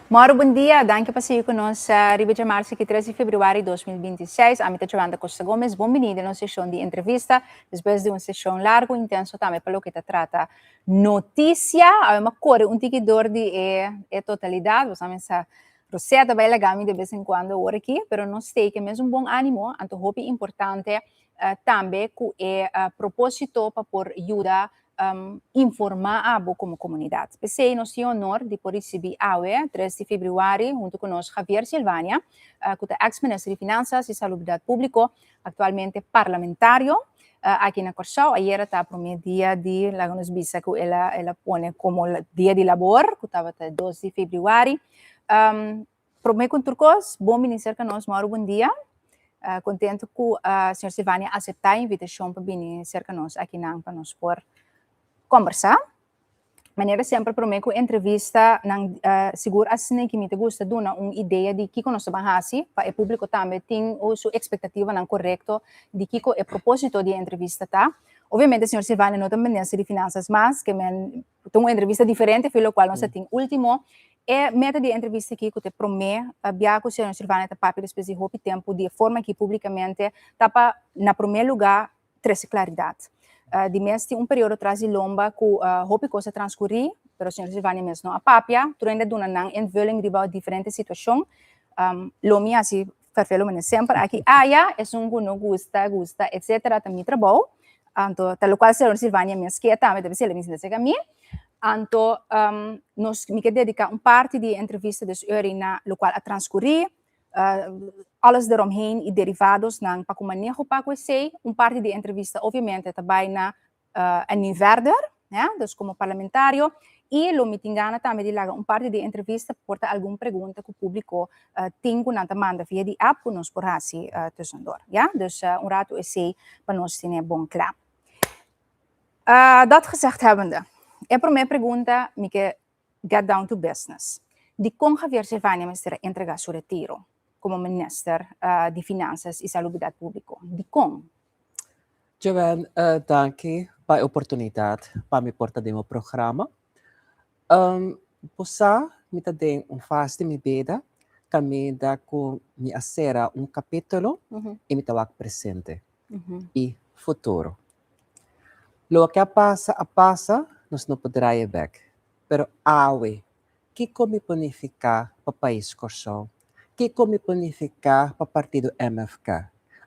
Moro, bon dia. Danki pa sigui ku nos riba djamars aki 3 di febrüari 2026. Ami ta Joanda Costa Gomez. Bon bini den nos seshon di entrevista. Despues di un seshon largu, intenso tambe pa loke ta trata notisia. Awe mi a kore un tiki dor di e totalidat. Bo sa mi sa Rosetta bai laga mi de bes en kuando awor aki, pero nos tei ku e mesun bon ánimo, anto hopi importante tambe ku e propósito pa por yuda informá abo komo komunidat. P'esei nos tin honor di por risibí awe, 3 di febrüari, huntu ku nos Javier Silvania, ku ta eks minister di Finansas i Salubridat Públiko, aktualmente parlamentario aki na Kòrsou. Ayera ta promé dia di, laga nos bisa ku el a el a pone komo dia di labor, ku tabata 2 di febrüari. Promé ku tur kos, bon bini serka nos, Mauro, bon dia. Kontentu ku señor Silvania a aseptá e invitashon pa bini serka nos akinan pa nos por kombersá. Manera semper promé ku entrevista nan sigur asina ki mi ta gusta duna un idea di kiko nos ta ban hasi pa e públiko tambe tin su ekspektativanan korekto di kiko e propósito di e entrevista ta. Obviamente señor Silvania no ta minister di Finansas mas, ke men ta un entrevista diferente fi lokual nos a tin último. E meta di e entrevista aki ku ta e promé bia ku señor Silvania ta papia despues di hopi tempu di e forma aki públikamente ta pa na promé lugá trese klaridat. Di mes tin un periodo tras di lomba ku hopi kos a transkurí, pero señor Silvania mes no a papia, tur hende a duna nan invulling riba diferente situashon. Lo mi hasi ferfelo manera semper aki aya, esun ku no gusta, gusta, etcetera, ta mi trabou. Anto ta lokual señor Silvania mes ke tambe ta bisa el a bisa esei mi. Anto nos mi ke dediká un parti di e entrevista des ori na lokual a transkurí, alles eromheen i derivadosnan pa ku maneho pa ku esei. Un parti di e entrevista obviamente ta bai na en nu verder, ja, dus komo parlamentario, i lo mi tin gana tambe di laga un parti di e entrevista por ta algun pregunta ku públiko tin ku nan ta manda via di app ku nos por hasi tussendoor, ja. Dus un ratu esei pa nos tene bon kla. Dat gezegd hebbende, e promé pregunta mi ke get down to business. Dikon Javier Silvania mester a entregá su retiro komo minister di Finansas i Salubridat Públiko? Dikon? Joanne, danki pa e oportunidat pa mi por ta den bo programa. Bo sa mi ta den un fase di mi bida kaminda ku mi a sera un kapítulo i mi ta wak presente i futuro. Loke a pasa a pasa, nos no por draai e bek. Pero awe, kiko mi por nifiká pa pais Kòrsou? Kiko mi por nifiká pa partido MFK?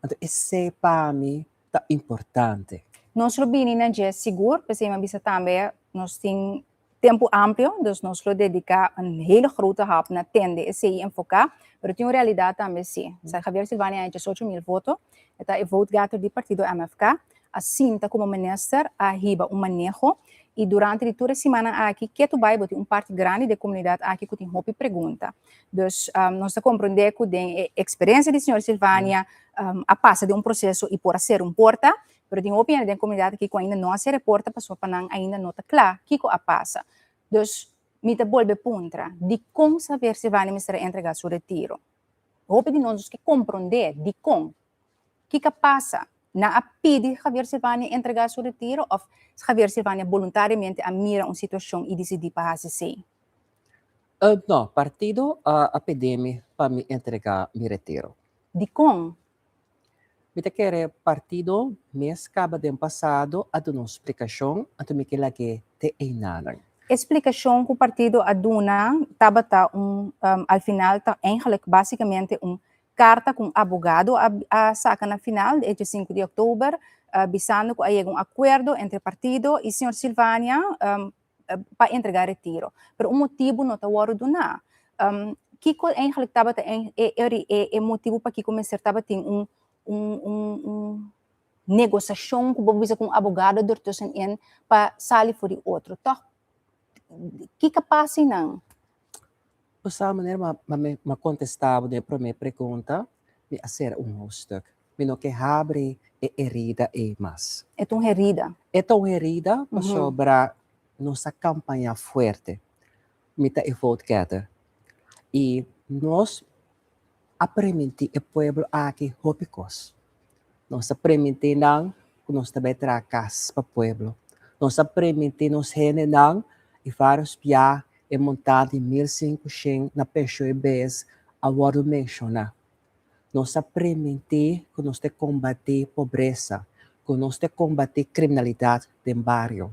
Anto esei pa mi ta importante. Nos lo bini na dje sigur, p'esei mi a bisa tambe nos tin tempu amplio, dus nos lo dediká un hele grote hap na tende esei i enfoká, pero tin un realidat tambe si. Sa Javier Silvania a haña 18.000 voto, e ta e votegetter di partido MFK, a sinta komo minister, a hiba un maneho i durante di tur e simannan aki ketu bai bo tin un parti grandi di e komunidat aki ku tin hopi pregunta. Dus nos ta komprondé ku den e eksperensia di señor Silvania a pasa den un proseso i por a sera un porta, pero tin hopi hende den komunidat aki ku ainda no a sera e porta pasobra pa nan ainda no ta kla kiko a pasa. Dus mi ta bolbe puntra, dikon Javier Silvania mester a entregá su retiro? Hopi di nos nos ke komprondé dikon. Kiko a pasa? Nan a pidi Javier Silvania entregá su retiro òf Javier Silvania boluntariamente a mira un situashon i disidí pa hasi esei? No, partido a pidi mi pa mi entregá mi retiro. Dikon? Mi ta kere partido mes kaba den pasado a duna un splikashon, anto mi ke lag'é te einanan. E splikashon ku partido a duna tabata un, al final ta eigenlijk basikamente un karta ku un abogado a a saka na final, e dje sinku di òktober, bisando ku a yega un akuerdo entre partido i señor Silvania pa entregá retiro. Pero un motibu no ta wòrdu duná. Kiko eigenlijk tabata e e e motibu pakiko mester tabatin un un un un negosiashon ku bo bisa ku un abogado ertussenin pa sali for di otro? Tòg kiko a pasa einan? Bo sa manera ma ma mi ma kontestá bo den e promé pregunta, mi a sera un hoofdstuk. Mi no ke habri e herida ei mas. E ta un herida. E ta un herida pasobra nos a kampañá fuerte. Mi ta e votegetter. I nos a primintí e pueblo aki hopi kos. Nos a primintí nan ku nos ta bai traha kas pa pueblo. Nos a primintí nos hendenan i vários bia. E montante di 1500 na pensioen bes a wòrdu menshoná. Nos a primintí ku nos ta kombatí pobresa, ku nos ta kombatí kriminalidat den bario.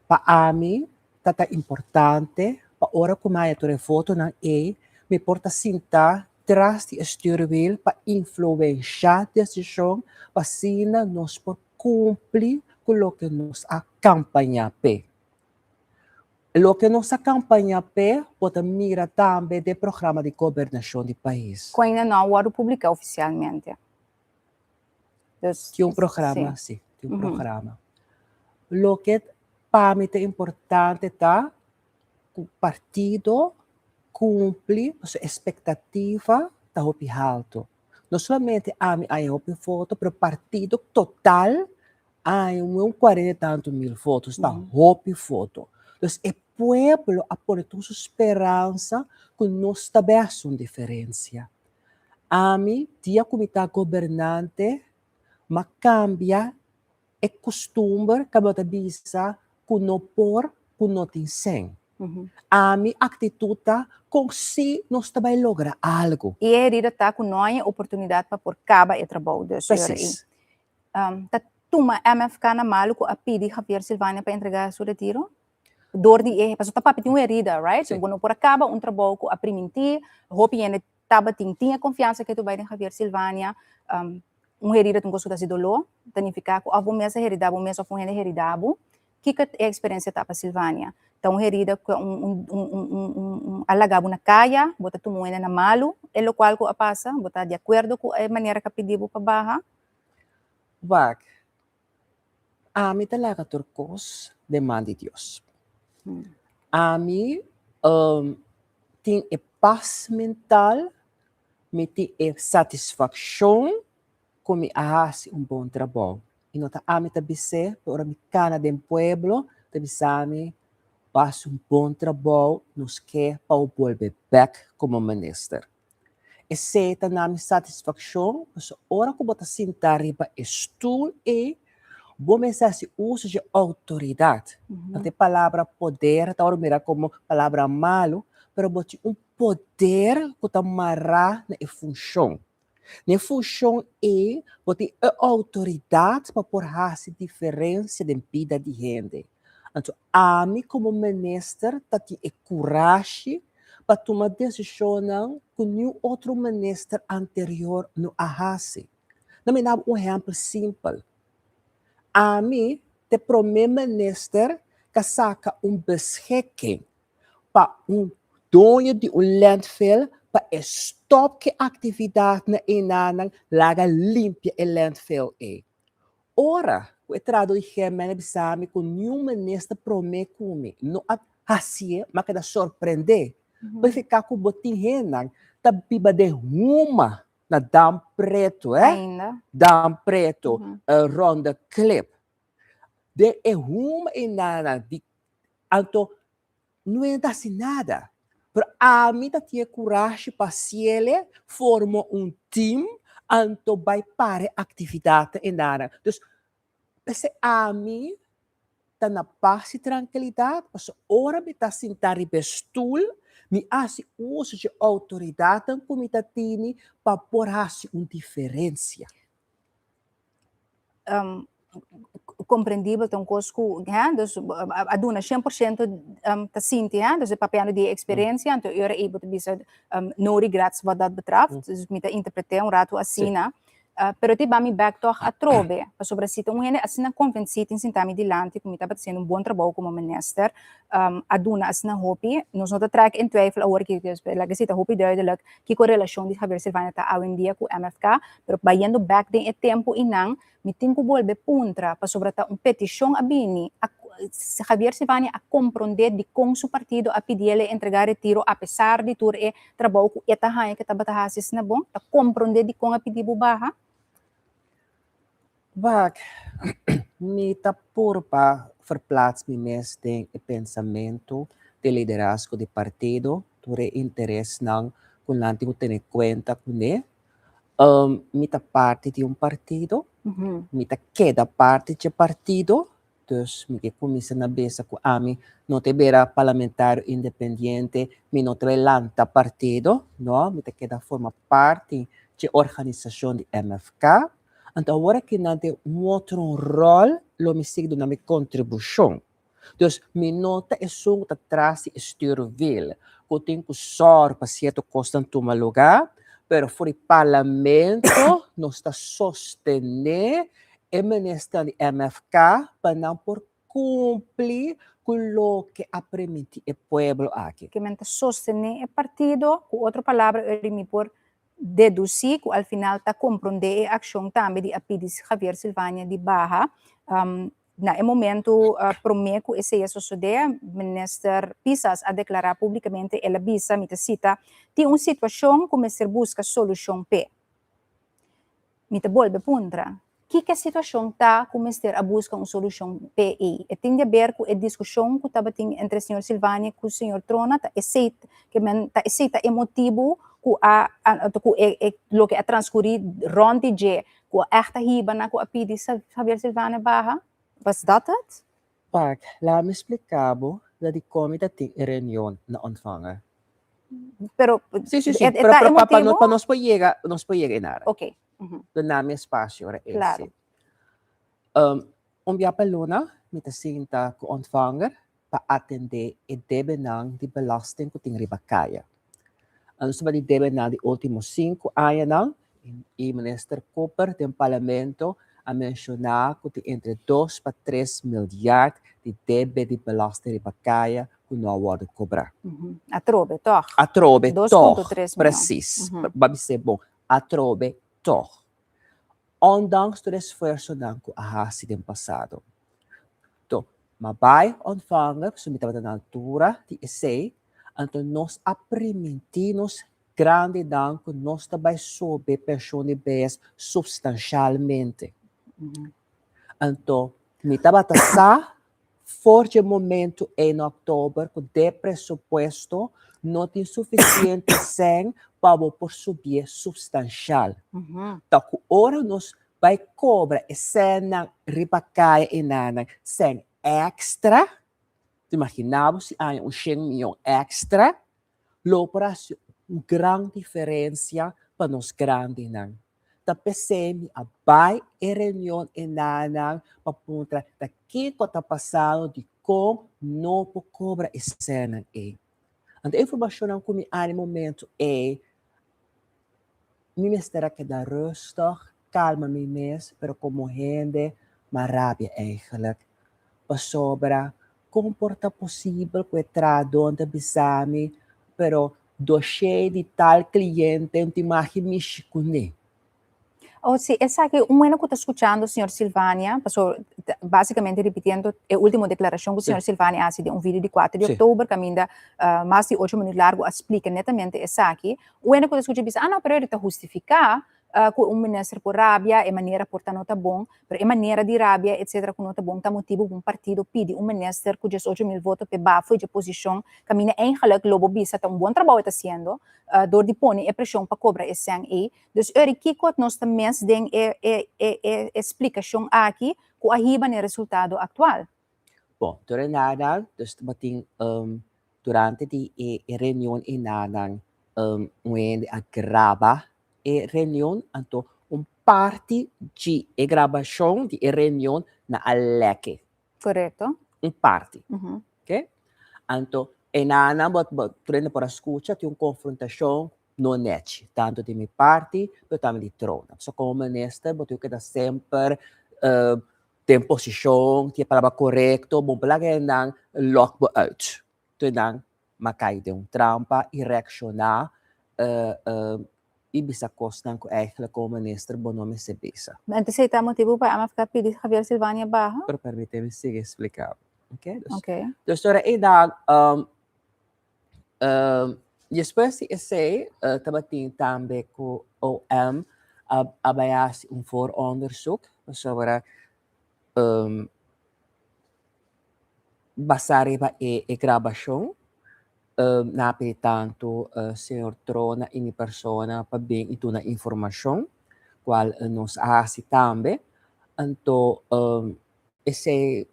Pa ami ta ta importante pa ora ku mi haña tur e votonan ei, mi por ta sintá tras di e stuurwiel pa influenshá desishon pa asina nos por kumpli ku loke nos a kampañá p'e. Loke nos a kampañá p'e bo ta mira tambe den programa di gobernashon di pais. Ku ainda no a wòrdu publiká ofisialmente. Dus, Tin un programa, sí, tin un programa. Loke pa mi ta importante ta ku partido kumpli pasobra espektativa ta hopi haltu. No solamente ami a haña hopi voto, pero partido total a haña un kuarenta i tantu mil voto, ta hopi voto. Dus e pueblo a pone tur su speransa ku nos ta bai hasi un diferensia. Ami, dia ku mi ta gobernante, m'a kambia e kustumber ku bo ta bisa ku no por, ku no tin sèn. Ami aktitut ta kon si nos ta bai logra algu. I e herida ta ku no haña oportunidat pa por kaba e trabou. Dus Presis. Ta tuma MFK na malu ku a pidi Javier Silvania pa entregá su retiro? Dor di e, pasobra ta papia tin un herida, right? Sí. Bo no por a kaba un trabou ku a primintí, hopi hende tabatin tin e konfiansa ke tu bai den Javier Silvania. Un herida ta un kos ku ta hasi doló, ta nifiká ku òf bo mes a heridá bo mes òf un hende a heridá bo. Kiko e eksperensia ta pa Silvania? Ta un herida ku un un un un un un a laga bo na kaya, bo ta tuma un hende na malu e lokual ku a pasa, bo ta di akuerdo ku e manera ku a pidi bo pa baha? Wak, ami ta laga tur kos den man di Dios. Ami tin e pas mental, mi tin e satisfakshon ku mi a hasi un bon trabou. I no ta ami ta bis'é, pero ora mi kana den pueblo ta bisa mi, bo a hasi un bon trabou, nos ke pa bo bolbe bèk komo minister. Esei ta na mi satisfakshon, pasobra ora ku bo ta sinta riba e stul ei, bo mester hasi uso dje outoridat. Anto e palabra poder ta wòrdu mira komo palabra malu, pero bo tin un poder ku ta mará na e funshon. Na e funshon ei, bo tin e outoridat pa por hasi diferensia den bida di hende. Anto ami komo minister ta tin e kurashi pa tuma desishonnan ku niun otro minister anterior no a hasi. Na mi daba un ehèmpel simpel. Ami ta e promé minister ku a saka un beschikking pa un doño di un landfill pa e stòp ku e aktividatnan einanan laga limpia e landfill ei. Ora ku e trahadó di Germen a bisa mi ku niun minister promé ku mi no a hasié, mi a keda sorprendé. Por ku bo tin hendenan ta biba den huma na Dam Pretu, eh? Ainda. Dam Pretu, Ronde Klip. Den e huma einanan di anto No e ta hasi nada. Pero ami ta tin e kurashi pa hasiele, forma un team, anto bai para e aktividatnan e nada. Dus, p'esei ami ta na pas i trankilidat, pasobra ora mi ta sinta riba e stul, mi hasi uso dje outoridatnan ku mi ta tini pa por hasi un diferensia. Comprendibel ta un cos cu hè, dus a duna 100% ta sinti hè, dus e papiando di experiencia, anto ora ei bo ta bisa no regrets wat dat betreft, dus mi ta interpreté un rato asina. Pero ti ba mi bek toch atrobe, pasobra si ta un hende asina convenci tin sinta mi dilanti cu mi tabata haciendo un bon trabou como minister, a duna asina hopi, nos no ta trek in twijfel awor ki, laga si ta hopi duidelijk kiko relacion di Javier Silvania ta awendia cu MFK, pero bayendo bek den e tempo einan, mi tin cu bolbe puntra, pasobra ta un peticion a bini, a Javier Silvania a compronde dicon su partido a pidiele entrega retiro apesar di tur e trabou cu e ta haña cu e tabata haci asina bon, ta compronde dicon a pidi bo baha? Wak, mi ta purba verplaats mi mes den e pensamento di liderazgo di partido, tur e interesnan cu nan tin cu tene cuenta cune. Mi ta parti di un partido, mi ta keda parti dje partido. Dus mi ke kuminsá na bisa ku ami no ta bira parlamentario independiente, mi no ta bai lanta partido, no, mi ta keda forma parti dje organisashon di MFK. Anto awor aki nan den un otro ròl lo mi sigui duna mi kontribushon. Dus mi no ta esun ku ta tras di e stuurwiel, ku tin ku sòru pa sierto kosnan tuma lugá, pero for di parlamento nos ta sostené e ministernan di MFK pa nan por kumpli ku loke a primintí e pueblo aki. Ke men ta sostené e partido, ku otro palabra eri mi por dedusí ku al final ta komprondé e akshon tambe di a pidi Javier Silvania di baha. Na e momento promé ku esei a sosodé, Minister Pisas a deklará públikamente, el a bisa, mi ta sita, Tin un situashon ku mester buska solushon p'e. Mi ta bolbe puntra, kiko e situashon ta ku mester a buska un solushon p'e ei? E tin di aber ku e diskushon ku tabatin entre señor Silvania ku señor Trona? Ta esei ke men ta esei ta e motibu ku a ku e loke a transkurí rònt di dje Ku a ègt a hiba na ku a pidi Javier Silvania baha? Was dat het? Wak, laat mi splika bo la dikon mi ta tin e reunion na Ontvanger. Pero, Sí, sí, sí. e Pero, ta e pero pa, pa, motibu? pa nos por yega, nos por yega enara. Ok. Duna mi espacio ora ey, Claro. sí. Un bia pa luna mi ta sinta ku Ontvanger pa atendé e debenan di belasting ku tin riba kaya. Nos ta di debenan di último sinku añanan i Minister Cooper den Parlamento a menshoná ku tin entre dos pa tres milyard di debe di belasting riba kaya ku no a wòrdu kobrá. Atrobe tòg. Atrobe Dos tòg, punto tres mion. presis. Bo a bis'é bon, atrobe tòg. Ondanks tur esfuersonan ku a hasi den pasado. To, ma bai ontvanger, pasobra mi tabata na altura di esei, anto nos a primintí nos grandinan ku nos ta bai sobe penshon di bes supstanshalmente. Anto, mi tabata sa for dje momentu ei na òktober ku den presupuesto no tin sufisiente sèn pa bo por subié supstanshal. Ta ku ora nos bai kobra e sènnan riba kaya i nannan sèn èkstra, imaginá bo si aña un shen mion èkstra, lo por hasi un gran diferensia pa nos grandinan. Ta p'esei mi a bai e reunion enanan pa puntra ta kiko ta pasando dikon no por kobra e sènnan ei. Anto e informashonnan ku mi a na e momentu ei, mi mester a keda rustig, kalma mi mes, pero komo hende m'a rabia eigenlijk. Pasobra kon por ta posibel ku e trahadó ta bisa mi, pero doshé di tal kliente no tin magi mishi kuné? Oh, sí, esaki un hende ku ta skuchando señor Silvania, paso básikamente ripitiendo e último deklarashon ku señor Silvania a hasi den un video di kuater di oktober kaminda mas di ocho minüt largu a splika netamente esaki. Un hende ku ta skucha bisa, ah no, pero e ta hustifiká ku un minister por rabia, e manera por ta no ta bon, pero e manera di rabia etcetera ku no ta bon ta motibu ku un partido pidi un minister ku 18.000 voto p'e bafo dje posishon kaminda eigenlik lo bo bisa ta un bon trabou e ta hasiendo dor di pone e preshon pa kobra e sèn ei. Dus eri kiko nos ta mes den e e e e splikashon aki ku a hiba n'e resultado aktual? Bon, tur e nanan, dus tabatin durante di e reunion e nanan un hende a graba e reunion, anto un parti di e grabashon di e reunion nan a lèk. Korekto. Un parti. Oké? Anto e nanan bo tur hende por a skucha tin un konfrontashon no nechi, tanto di mi parti pero tambe di Trona. So komo minister bo tin ku keda semper den posishon, tin e palabra korekto, bo no por laga hendenan lòk bo uit. Tur nan m'a kai den un trampa i reakshoná i bisa kosnan ku eigentlik komo minister bo no mester bisa. Entonces esei ta motibu pa MFK pidi Javier Silvania baha? Pero permite mi sigui splika bo, oke? Oke. Dus ora ei dan Despues di esei tabatin tambe ku OM a bai hasi un vooronderzoek pasobra basá riba e grabashon nan a pidi tantu señor Trona i mi persona pa bin i duna informashon kual nos a hasi tambe. Anto esei.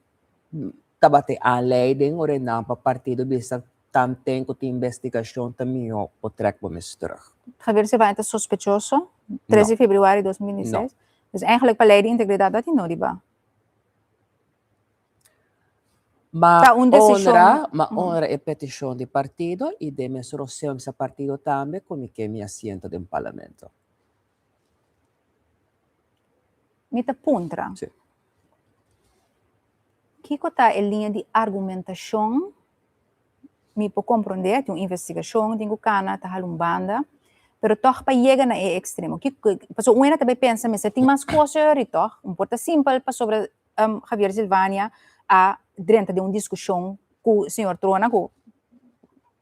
tabata e aanleiding ora e nan pa partido bisa tanten ku tin investigashon ta mihó bo trèk bo mes terug. Javier Silvania ta sospechoso, 3 di februari 2016. Dus eigenlijk pa lei di integridat dat no riba. Ma Ta un desishon. Honra, ma honra e petishon di partido i den mes roseo misa partido tambe ku mi ke mi asiento den parlamento. Mi ta puntra. Si. Kiko ta e liña di argumentashon? Mi por komprondé tin un investigashon tin ku kana ta hala un banda, pero tòg pa yega na e ekstremo. Kiko, pasobra un hende ta bai pensa mester tin mas kos ori tòg? Un por ta simpel pasobra Javier Silvania a drenta den un diskushon ku señor Trona ku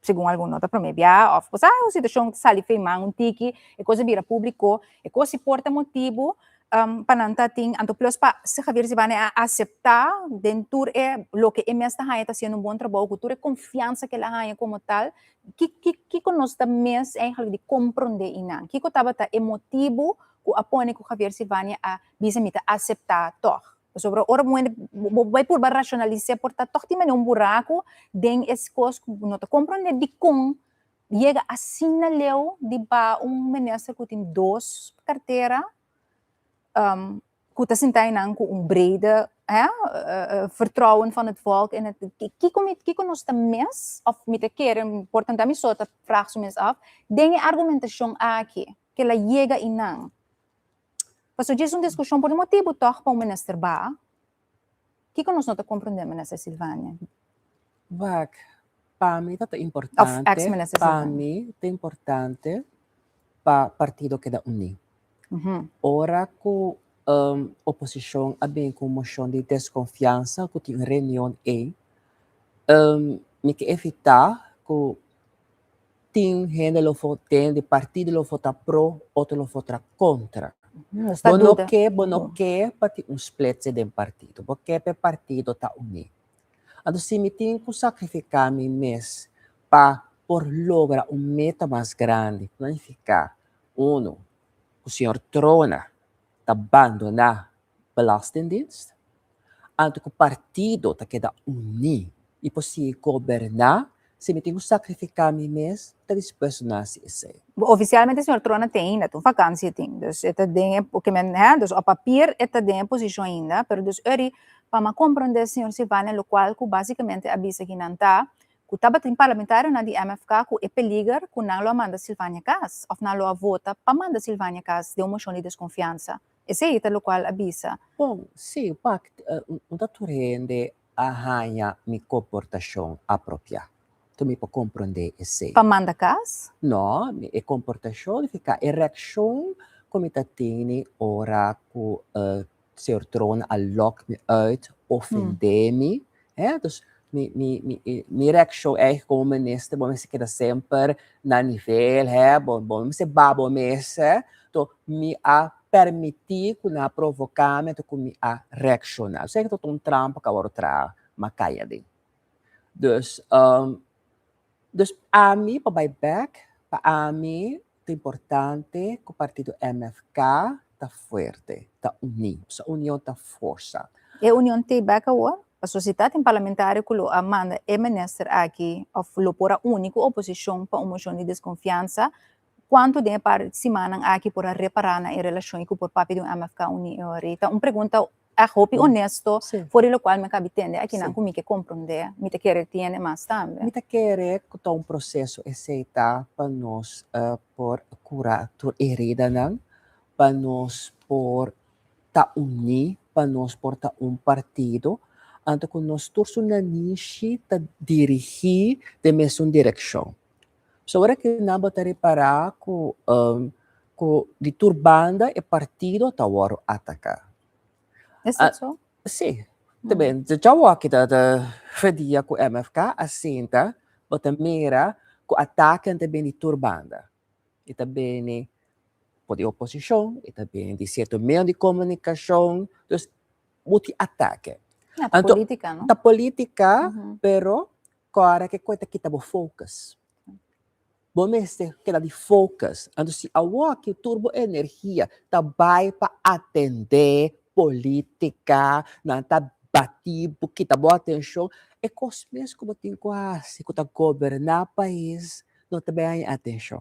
segun algun no ta promé bia òf bo sa un situashon ta sali fei man un tiki e kos a bira públiko e kos si por ta motibu pa nan ta tin anto plus pa si Javier Silvania a aseptá den tur e loke e mes ta haña ta hasiendo un bon trabou ku tur e konfiansa ku el a haña komo tal ki ki kiko nos ta mes eigenlijk di komprondé einan kiko tabata e motibu ku a pone ku Javier Silvania a bisa mi ta aseptá tòg. Pasobra ora bo hende bo bai purba rashonalis'é por ta tòg tin manera un buraku den es kos ku bo no ta komprondé dikon yega asina leu di ba un minister ku tin dos kartera ku ta sinta einan ku un brede hè vertrouwen van het volk en het kiko mi kiko nos ta mis òf mi ta kere por tanta mi so ta vraag su mes af den e argumentashon aki ke la yega einan. Pasobra dje es un diskushon por di motibu tòg pa un minister ba. Kiko nos no ta komprendé, Minister Silvania? Wak, pa mi ta ta Òf importante, ex-minister pa Silvania. mi ta importante pa partido keda uní. Ora ku oposishon a bin ku un moshon di deskonfiansa ku tin un reunion ei, mi ke evitá ku Tin hende lo vot'é di partido lo vota pro, otro lo vota kontra. Nos ta Bo no duda. ke, bo no ke pa tin un splitse den partido. Bo ke pa e partido ta uní. Anto si mi tin ku sakrifiká mi mes pa por logra un meta mas grandi, ku ta nifiká, uno, ku señor Trona ta bandoná Belastingdienst, anto ku partido ta keda uní i por sigui goberná, si mi tin ku sakrifiká mi mes, ta dispuesto na hasi esei. Ofisialmente señor Trona tin ainda, ta un vakantie tin, dus e ta den e, ke men, hè, dus op papier e ta den e posishon ainda, pero dus eri pa mi a komprondé señor Silvania lokual ku basikamente a bisa ki nan ta, ku tabatin parlamentarionan di MFK ku e peliger ku nan lo a manda Silvania kas, òf nan lo a vota pa manda Silvania kas den un moshon di deskonfiansa. Esei ta lokual a bisa. Bon, sí, wak, no ta tur hende a haña mi komportashon apropiá. Tur mi por komprondé esei. Pa manda kas? No, mi e komportashon nifiká e reakshon ku mi ta tene ora ku señor Trona a lòk mi uit, ofendé mi, hè. Dus mi, mi, mi, mi reakshon eigen komo minister, bo mester keda semper na nivel, hè, bo, bo no mester ba bo mes, hè. Anto mi a permití ku nan a provoká mi, anto ku mi a reakshoná. Esei ta un trampa ku a wòrdu traha, m'a kai aden. Dus, dus ami pa bai bèk, pa ami Ta importante ku partido MFK ta fuerte, ta uní. Pasobra union ta forsa. E union t'ei bek awor? Pasobra si ta tin parlamentario ku lo a manda e minister aki òf lo por a uni ku oposishon pa un moshon di deskonfiansa, kuantu den e par simannan aki por a repará na e relashon i ku por papia di un MFK uní e ora ei? Ta un pregunta Echt hopi honesto for di locual mi a cabi tende akinan cu mi ke comprende, mi ta kere tiene mas tambe. Mi ta kere cu ta un proceso esey ta pa nos por cura tur heridanan, pa nos por ta uni, pa nos por ta un partido, anto cu nos tur su nanishi ta dirigi den mesun direccion. So ora ki nan bo ta ripara ku ku di tur banda e partido ta wòrdu ataká. Is dat so? Sí. Ta ben, djawoki ta ta dia ku MFK a sinta, bo ta mira ku atakenan ta bini di tur banda. E ta bini for di oposishon, e ta bini di sierto medio di komunikashon, dus bo tin atake. Ta politika, no? Ta politika, pero Kòrda ke koe ta kita bo focus. Bo mester keda di focus. Anto si awoki tur bo energia ta bai pa atendé politica, nan ta bati bo, kita bo atenshon. E kos mes ku bo tin ku hasi, ku ta goberná pais, no ta bai haña atenshon.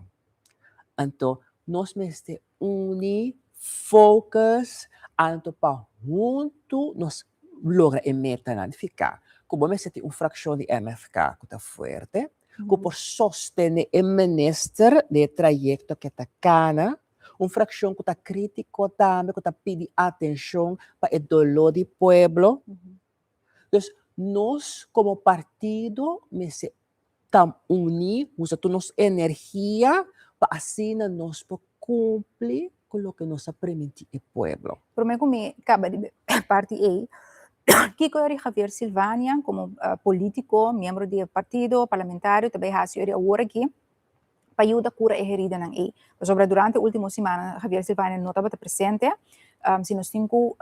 Anto nos mester uni, focus, anto pa huntu nos logra e metanan. Fika ku bo mester tin un frakshon di MFK ku ta fuerte, ku por sostené e minister den e trayekto ku e ta kana, un frakshon ku ta krítiko tambe, ku ta pidi atenshon pa e doló di pueblo. Dus nos komo partido mester ta uní, usa tur nos energia pa asina nos por kumpli ku loke nos a primintí e pueblo. Promé ku mi kaba di parti ei, kiko yori Javier Silvania komo polítiko, miembro di e partido, parlamentario ta bai hasi yori awor aki pa yuda kura e heridanan ei? Pasobra durante último simannan Javier Silvania no tabata presente. Si nos tin ku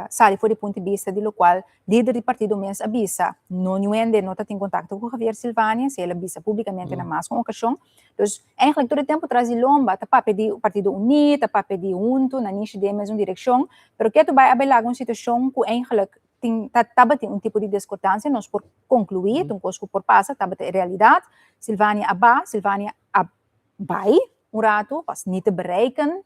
sali for di punto di bista di locual lider di partido mes a bisa, no niun hende no ta tin contacto cu Javier Silvania, si el a bisa publicamente na mas cu un ocasion. Dus eigenlijk tur e tempo tras di lomba ta papia di Partido Uní, ta papia di hunto, na nishi den e mesun direccion, pero ketu bay a bay laga un situacion cu eigenlijk tin ta tabatin un tipo di discordancia, nos por conclui, ta un cos cu por pasa, tabata e realidad. Silvania a ba, Silvania a bay un rato, was niet te bereiken.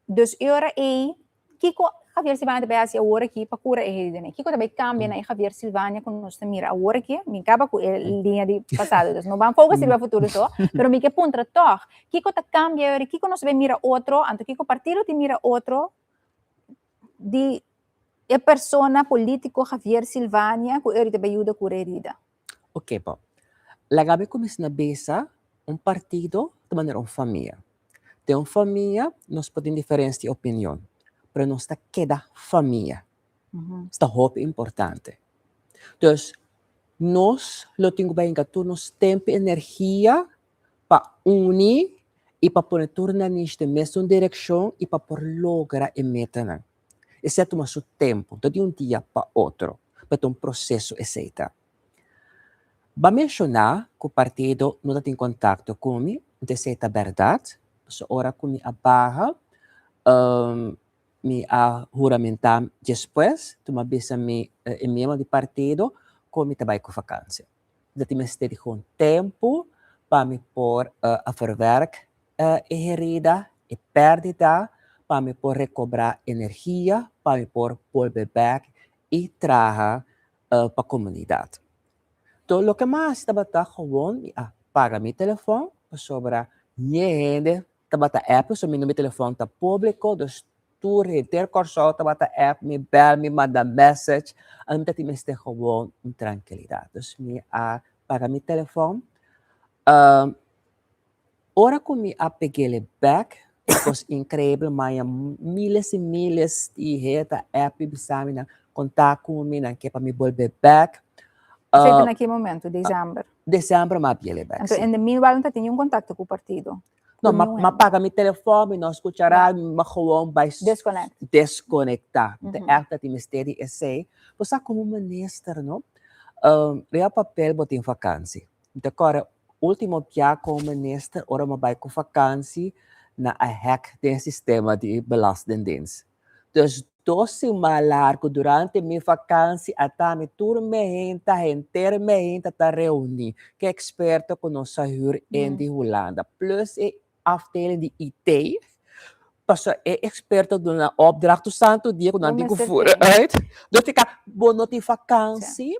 Dus e ora ei, kiko Javier Silvania ta bai hasi awor aki pa kura e heridanan? Kiko ta bai kambia na e Javier Silvania ku nos ta mira awor aki? Mi kaba ku e liña di pasado, dus no ban focus riba futuro so, pero mi ke puntra tòg, kiko ta kambia e ora? Kiko nos ta bai mira otro? Anto kiko partido tin mira otro di e persona polítiko Javier Silvania ku e ora ta bai yuda kura e herida? Oké, bon. Laga mi kuminsá na bisa, un partido ta manera un famia. Den un famia nos por tin diferensia di opinion, pero nos ta keda famia. Es ta hopi importante. Dus, nos lo tin ku bai hinka tur nos tempu i energia pa uni i pa pone tur nanish den mesun direkshon i pa por logra e metanan. Esei a tuma su tempu, no di un dia pa otro, pero ta un proseso esei ta. Bo a menshoná ku partido no ta tin kontakto ku mi, anto esei ta bèrdat, pasobra ora ku mi a baha, mi a huramentá despues, tuma bisa mi e miembro di partido ku mi ta bai ku vakansia. Mi ta tin mester di un tempu pa mi por a verwerk e herida, e pèrdida, pa mi por rekobrá energia, pa mi por bolbe bèk i traha pa komunidat. Tur loke mas tabata gewoon mi a paga mi telefòn pasobra nie hende tabata app pasobra mi number di telefòn ta públiko, dus tur henter Kòrsou tabata app mi, bèl mi, manda message, a mi ta tin mester gewoon un trankilidat. Dus mi a paga mi telefòn. Ora ku mi a peg'el bèk, un kos inkreibel, maya miles i miles di hende ta app mi bisa mi nan konta ku mi, nan ke pa mi bolbe bèk. Esei ta na ki momento? Desember? Desember mi a peg'el bèk, si. Anto in the meanwhile no ta tin niun kontakto ku partido? No, mi a paga mi telefòn, mi no a skucha radio, mi a gewoon bai Deskonekt. Deskonektá. Mi ta ègt ta tin mester di esei. Bo sa komo minister, no? Riba papel bo tin vakansi. Mi ta kòrda Ultimo bia como minister ora mi a bai cu vakantie nan a hack den e sistema di belastingdienst. Dus dos siman largo durante mi vakantie a ta mi tur mehenta, henter mehenta ta reuni cu experto cu nos a huur in di Hulanda plus e afdeling di IT pasobra e experto duna opdracht tur santo dia cu nan tin cu voeren uit. Dus bo no tin vakantie.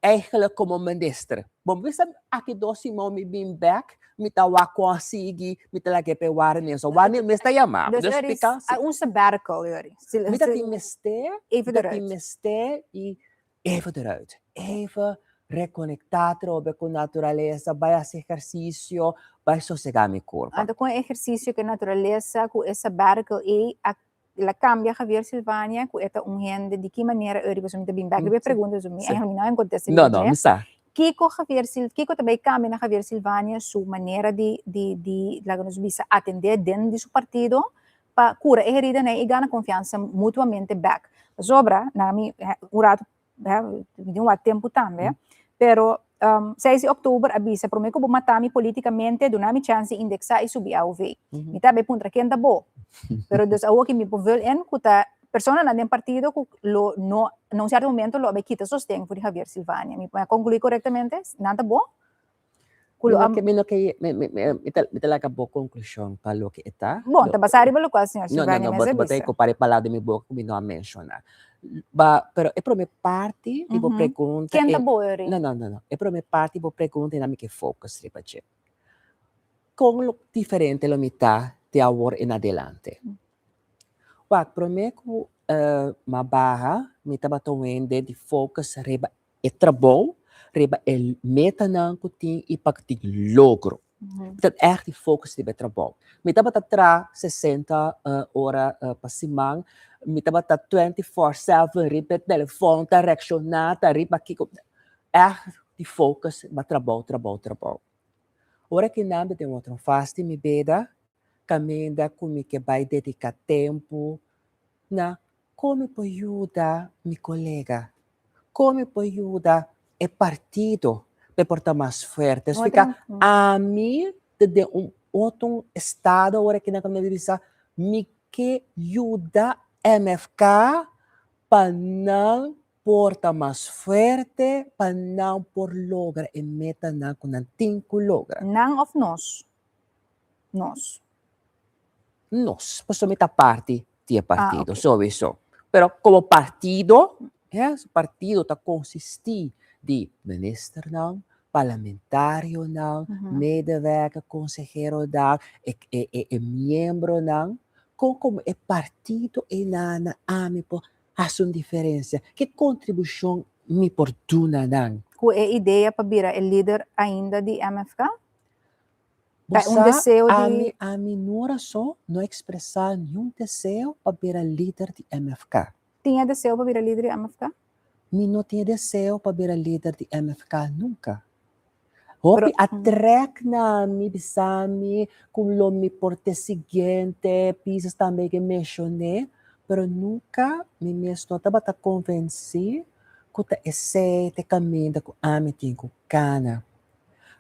Eigenlijk komo minister. Bo bisa aki dos siman mi bin bek, mi ta wak kon a sigui, mi ta lag'é pa e ware so wanneer mes ta yama. Dus er is un sabbatical, Yuri. Mi ta tin mester, mi ta tin mester i even eruit. Even rekonektá atrobe ku naturalesa, bai hasi ehersisio, bai sosegá mi kurpa. Anto kon e ehersisio ku e naturalesa, ku e sabbatical ei a El a cambia Javier Silvania cu e ta un hende di ki manera Eury pasobra mi ta bin bek riba e pregunta pasobra mi eigenlijk mi no a contesta riba dje. No, no, mi sa. Kico Javier Sil kico ta bay cambia na Javier Silvania su manera di di di laga nos bisa atende den di su partido pa cura e heridanan y gana confiansa mutuamente bek. Pasobra na mi un rato mi tin wak tempu tambe, pero 6 di oktober a bisa prome ku bo mata mi politikamente duna mi chance di indeksa i subi AOV. Mi ta bay puntra ken ta bo? Pero dus awoki mi por vul in ku ta Personanan den partido ku lo no na un sierto momento lo a bai kita sosten for di Javier Silvania. Mi a konkluí korektamente? Nan ta bo? Ku Mi lo no a ke mi no ke mi mi mi ta mi ta laga bo konklushon pa loke e ta. Bon, ta basá riba lokual señor No, no, Silvania no, mes bo a bo ta bisa. okupá e palabra den mi boka ku mi no a menshoná. Ba, pero e promé parti di bo pregunta Ken ta e bo, Eury? No, no, no, no. E promé parti di bo pregunta e nan mi ke focus riba dje. Kon lo diferente lo mi ta di awor en adelante? Wak, promé ku m'a baha, mi tabata wende di focus riba e trabou, riba e metanan ku tin i pa tin logro. Mi tabata ègt di focus riba e trabou. Mi tabata traha 60 ora pa siman, mi tabata 24/7 riba e telefòn ta reakshoná, ta riba kiko. Ègt di focus riba trabou, trabou, trabou. Ora ki nan ta den otro fase di mi bida, kaminda ku mi ke bai dediká tempu na kon mi por yuda mi kolega, kon mi por yuda e partido pa e por ta mas fuerte. Esfika ami ta den un otro estado ora ki nan kaminda di bisa mi ke yuda MFK pa nan por ta mas fuerte pa nan por logra e metanan ku nan tin ku logra. Nan òf nos? Nos. Nos, pasobra mi ta parti di e partido, sowiso. Pero komo partido, ya, partido ta konsistí di ministernan, parlamentarionan, medewerker, konseheronan, e e e miembronan, kon komo e partido einan ami por Hasi un diferensia. Ke kontribushon mi por duna nan? Ku e idea pa bira e lider ainda di MFK? Bo Ta un sa, deseo di. ami ami no rason no ekspresá niun deseo pa bira lider di MFK. Tin e deseo pa bira lider di MFK? Mi no tin e deseo pa bira lider di MFK nunka. Hopi a trek na mi bisa mi ku lo mi por te siguiente, Pisas tambe ke menshoné, pero nunka mi mes no tabata konvensí ku ta esei ta e kaminda ku ami tin ku kana.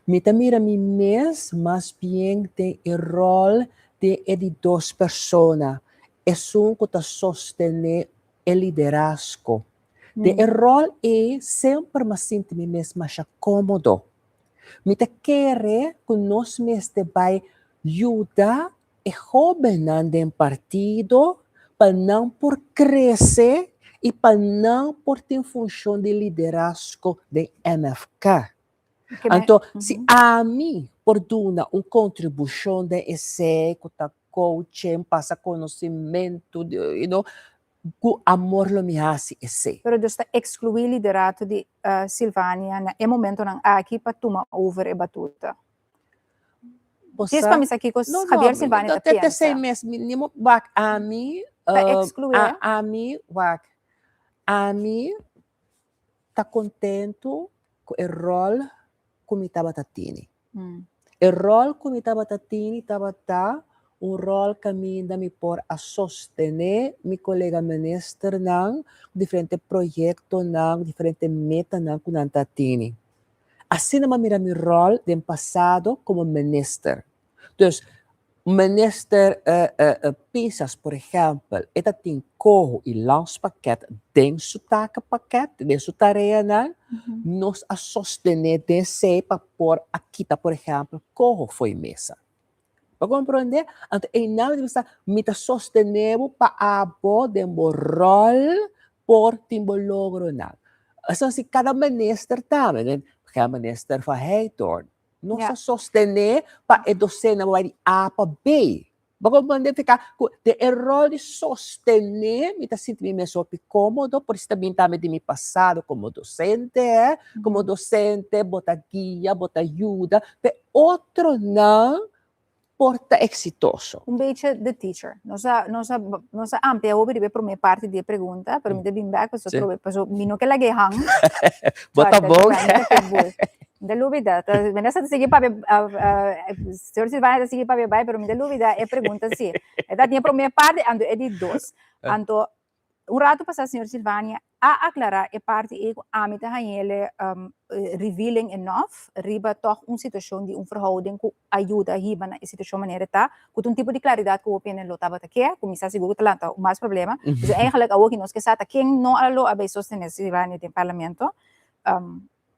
Mi ta mira mi mes mas bien den e ròl di e di dos persona, esun ku ta sostené e liderazgo. Den e ròl ei semper m'a sinti mi mes masha kómodo. Mi ta kere ku nos mester bai yuda e hóbennan den partido pa nan por krese i pa nan por tin funshon di liderazgo den MFK. Anto, si ami por duna un kontribushon den esei ku ta coaching, pasa konosimentu, you know, Ku amor lo mi hasi esei. Pero Dios ta ekskluí liderato di Silvania na e momentonan aki pa tuma over e batuta. Bo Djis sa? pa mi sa kiko No, no, Javier Silvania ta te esei piensa. mes, mi ni mo wak ami, Ta eksklué? ami wak, ami ta kontentu ku e ròl ku mi tabata tini. E ròl ku mi tabata tini tabata un ròl kaminda mi por a sostené mi kolega ministernan ku diferente proyektonan, ku diferente metanan ku nan ta tini. Asina mi a mira mi ròl den pasado komo minister. Dus, Minister Pisas, por ehèmpel, e ta tin koho i landspakket den su takenpakket, den su tareanan. Nos a sostené den esei pa por a kita, por ehèmpel, koho fo'i mesa. Bo a komprondé? Anto einan mi ta bisa, mi ta sostené bo pa abo den bo ròl por tin bo logronan. Esaki si kada minister tambe, Minister van Heydoorn, Nos a sostené pa e dosenan bai di A pa B. Bo comprende? Fika ku den e ròl di sostené mi ta sinti mi mes hopi kómodo, por esei ta bin tambe di mi pasado komo dosente. Komo dosente bo ta guia, bo ta yuda pa e otronan por ta eksitoso. Un bechi the teacher. Nos a nos a nos a amplia hopi riba e promé parti di e pregunta, pero mi ta bin bèk pasobra trobe pasobra mi no ke lag'é hang. Bo ta bon. Mi ta pitbull. Mi ta lubida. Mi ta sigui papia señor Silvania ta sigui papia bai, pero mi ta lubida e pregunta si. E ta tin e promé parti anto e di dos. Anto un ratu pasá señor Silvania. A aklará e parti ei ku ami ta hañ'ele revealing enough riba tòg un situashon di un verhouding ku a yuda hiba na e situashon manera e ta, ku ta un tipo di klaridat ku hopi hende lo tabata ke, ku mi sa sigur ku ta lanta mas problema. Dus eigenlijk awor ki nos ke sa ta ken no a lo a bay sostené Silvania den parlamento.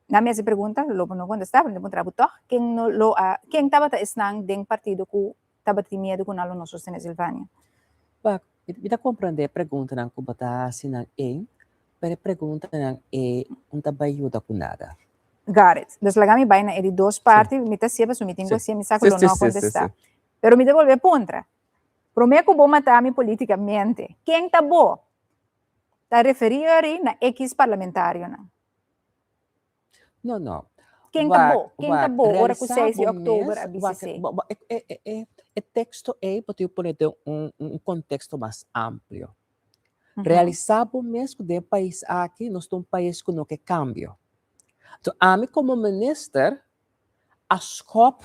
Nan mi hasi pregunta, lo bo no kontestá, pero mi ta puntra bo tòg, ken no lo a, ken tabata esnan den partido ku tabata tin miedu ku nan lo no sostené Silvania? Wak, mi ta komprendé e preguntanan ku bo ta hasi nan ei, pero e preguntanan ei no ta bai yuda ku nada. Got it. Dus laga mi bai na e di dos parti, mi ta sié pasobra mi tin ku hasié, mi sa ku lo no a kontestá. Pero mi ta bolbe puntra, promé ku bo mata mi polítikamente, ken ta bo? Ta referí ori na ekis parlamentarionan. No, no. Ken ta bo? Ken ta bo ora ku 6 di òktober a bisa esei? E teksto ei bo tin ku pone den un konteksto mas amplio. Realisá bo mes ku den e pais aki nos ta un pais ku no ke kambio. Anto ami komo minister a skòp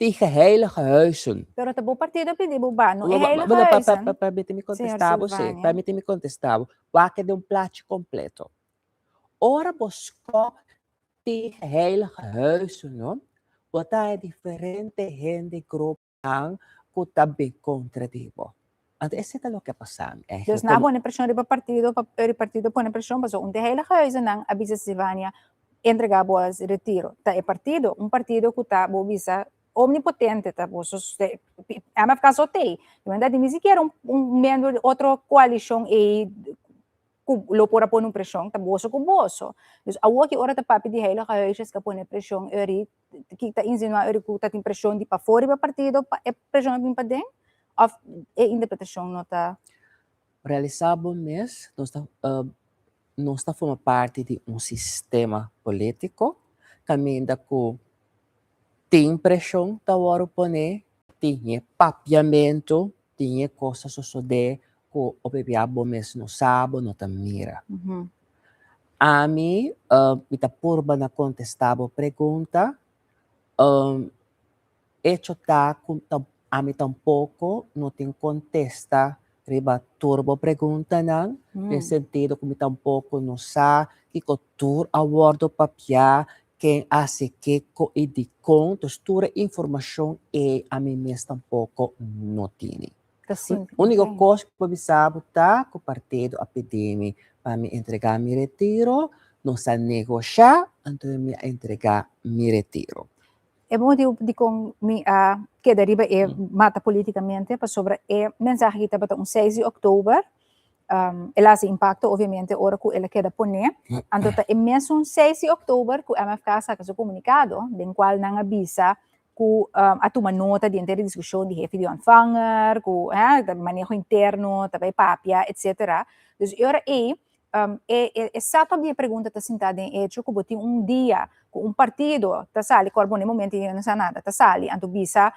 tegen heilige huizen. Pero ta bo partido a pidi bo ba, no e heilige huizen. Permiti mi kontestá bo, sí. Permiti mi kontestá bo. Wak den un plachi kompleto. Ora bo skòp tegen heilige huizen no, bo ta haña diferente hende gruponan ku ta bin kontra di bo. Anto esei ta loke a pasa mi eigenlijk. Dus nan a pone preshon riba partido pa e partido pone preshon pasobra un di heilige huizennan a bisa Silvania entrega bo retiro. Ta e partido, un partido ku ta bo bisa omnipotente ta bo MFK so t'ei. Di manera di ni sikiera un miembro di otro koalishon ei ku lo por a pone un preshon ta boso ku boso. Dus awor ki ora ta papia di heilige huisjes ku a pone preshon eri, ki ta insinuá eri ku ta tin preshon di pafó riba partido pa e preshon a bin paden? Òf e interpretashon no ta. Realisá bo mes, nos ta nos ta forma parti di un sistema polítiko kaminda ku tin preshon ta wòrdu poné, tin e papiamentu, tin e kos ta sosodé ku hopi bia bo mes no sa, bo no ta mira. Ami, mi ta purba na kontestá bo pregunta. Echo ta ku ami tampoko no tin kontesta riba tur bo preguntanan, den sentido ku mi tampoko no sa kiko tur a wòrdu papiá, ken a hasi kiko i dikon. Dus tur e informashon ei ami mes tampoko no tini. Úniko kos ku por bisa bo ta ku partido a pidi mi pa mi entregá mi retiro, nos a negoshá, anto mi a entregá mi retiro. E motibu dikon mi a keda riba e mata politikamente pasobra e mensahe aki tabata un 6 di òktober, el a hasi impakto obviamente ora ku el a keda poné, anto ta e mesun 6 di òktober ku MFK a saka su komunikado den kual nan a bisa ku a tuma nota di henter e diskushon di hefe di ontvanger, ku maneho interno ta bai papia etsetera. Dus e ora ei E e setup di e pregunta ta sintá den echo ku bo tin un dia ku un partido ta sali, kòrda bo na e momento ei no sa nada, ta sali anto bisa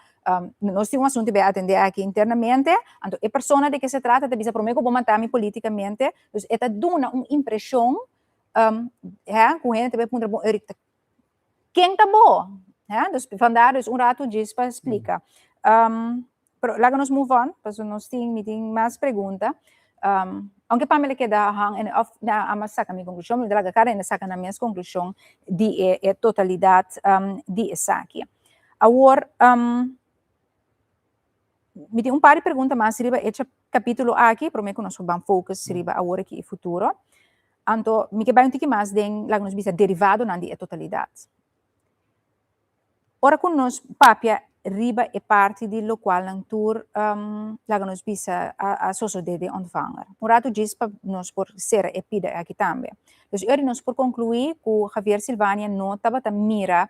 nos tin un asuntu bai atendé aki internamente, anto e persona di ke se trata ta bisa promé ku bo mata mi politikamente, dus e ta duna un impreshon ku hende ta bai puntra bo Eric ta ken ta bo? Dus vandaar dus un ratu djis pa splika. Pero laga nos move on, pasobra nos tin, mi tin mas pregunta. Aunke pa mi lo keda hang en of na ama saka mi konklushon, mi ta laga kada hende saka nan mes konklushon di e e totalidat di esaki. Awor, mi tin un par di pregunta mas riba e kapítulo aki, promé ku nos por ban focus riba awor aki i futuro. Anto, mi ke bai un tiki mas den, laga nos bisa, derivadonan di e totalidat. Ora ku nos papia riba e parti di lokualnan tur laga nos bisa a sosodé den Ontvanger. Un ratu djis pa nos por sera e pida aki tambe. Dus ora nos por konkluí ku Javier Silvania no tabata mira,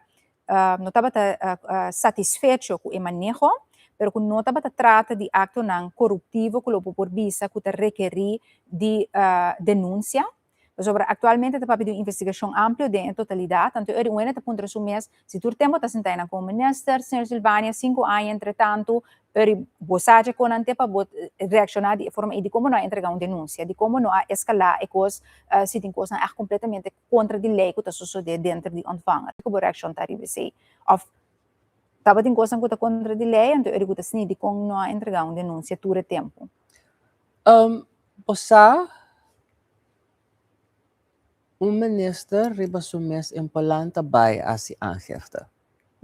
no tabata satisfecho ku e maneho, pero ku no tabata trata di aktonan koruptivo ku lo bo por bisa ku ta rekerí di denunsia. Pasobra aktualmente ta papia di un investigashon amplio den e totalidat, anto e un hende ta puntra su mes si tur tempu ta sinta einan komo minister, señor Silvania, sinku aña entretantu, eri bo sa dje kon nan te pa bo reakshoná di e forma ei, dikon bo no a entregá un denunsia, dikon bo no a eskalá e kos si tin kosnan ègt kompletamente kontra di lei ku ta sosodé denter di Ontvanger. Kiko bo reakshon ta riba esei? Òf tabatin kosnan ku ta kontra di lei, anto eri ku ta sni, dikon no a entregá un denunsia tur e tempu? Bo sa. Un minister riba su mes en ta bai hasi aangifte.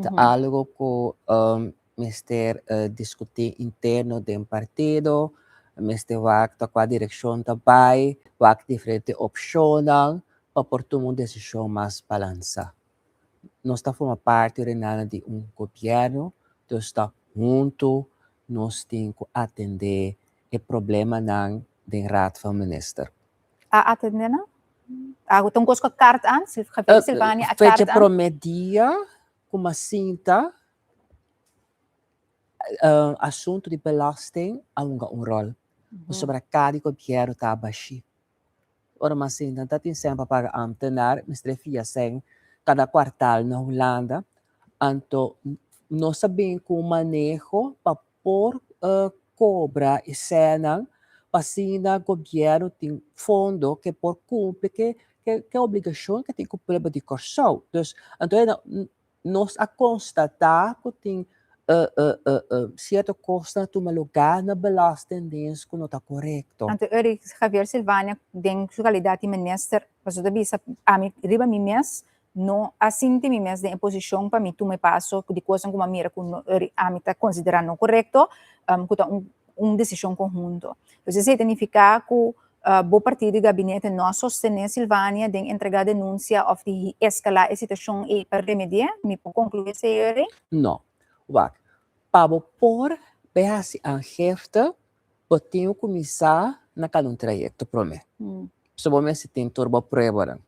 Ta algo ku mester diskutí interno den partido, mester wak ta kua direkshon ta bai, wak diferente opshonnan pa por tuma un desishon mas balansá. Nos ta forma parti, Renana, di un gobièrnu, dus ta huntu nos tin ku atendé e problemanan den Raad van Minister. A atendé nan? A un kos ku kaart aan? Silvania a Fecha kaart aan? Promé dia ku m'a sinta, asuntu di belasting a hunga un ròl. Pasobra kada gobièrnu ta bashí. Ora m'a sinta, ta tin sèn pa paga ambtenaar, mester fia sèn kada kwartal na Hulanda. Anto nos a bin ku un maneho pa por kobra e sènnan pa asina gobièrnu tin fondo ku por kumpli ku e obligashon ku tin ku pueblo di Kòrsou. Dus anto nos a konstatá ku tin sierto kosnan tuma lugá na Belastingdienst ku no ta korekto. Anto Eric Javier Silvania den su kalidat di minister pasobra ta bisa ami riba mi mes no a sinti mi mes den e posishon pa mi tuma e paso di kosnan ku mi a mira ku no ami ta konsiderá no korekto, ku ta un desishon konhunto. Pues esei ta nifiká ku bo partido di gabinete no a sostené Silvania den entregá denunsia òf di eskalá e situashon ei pa remedi'é? Mi por konkluí esei, Eric? No. Wak, pa bo por bai hasi aangifte, bo tin ku kuminsá na kada un trayekto promé. So bo mester tin tur bo pruebanan.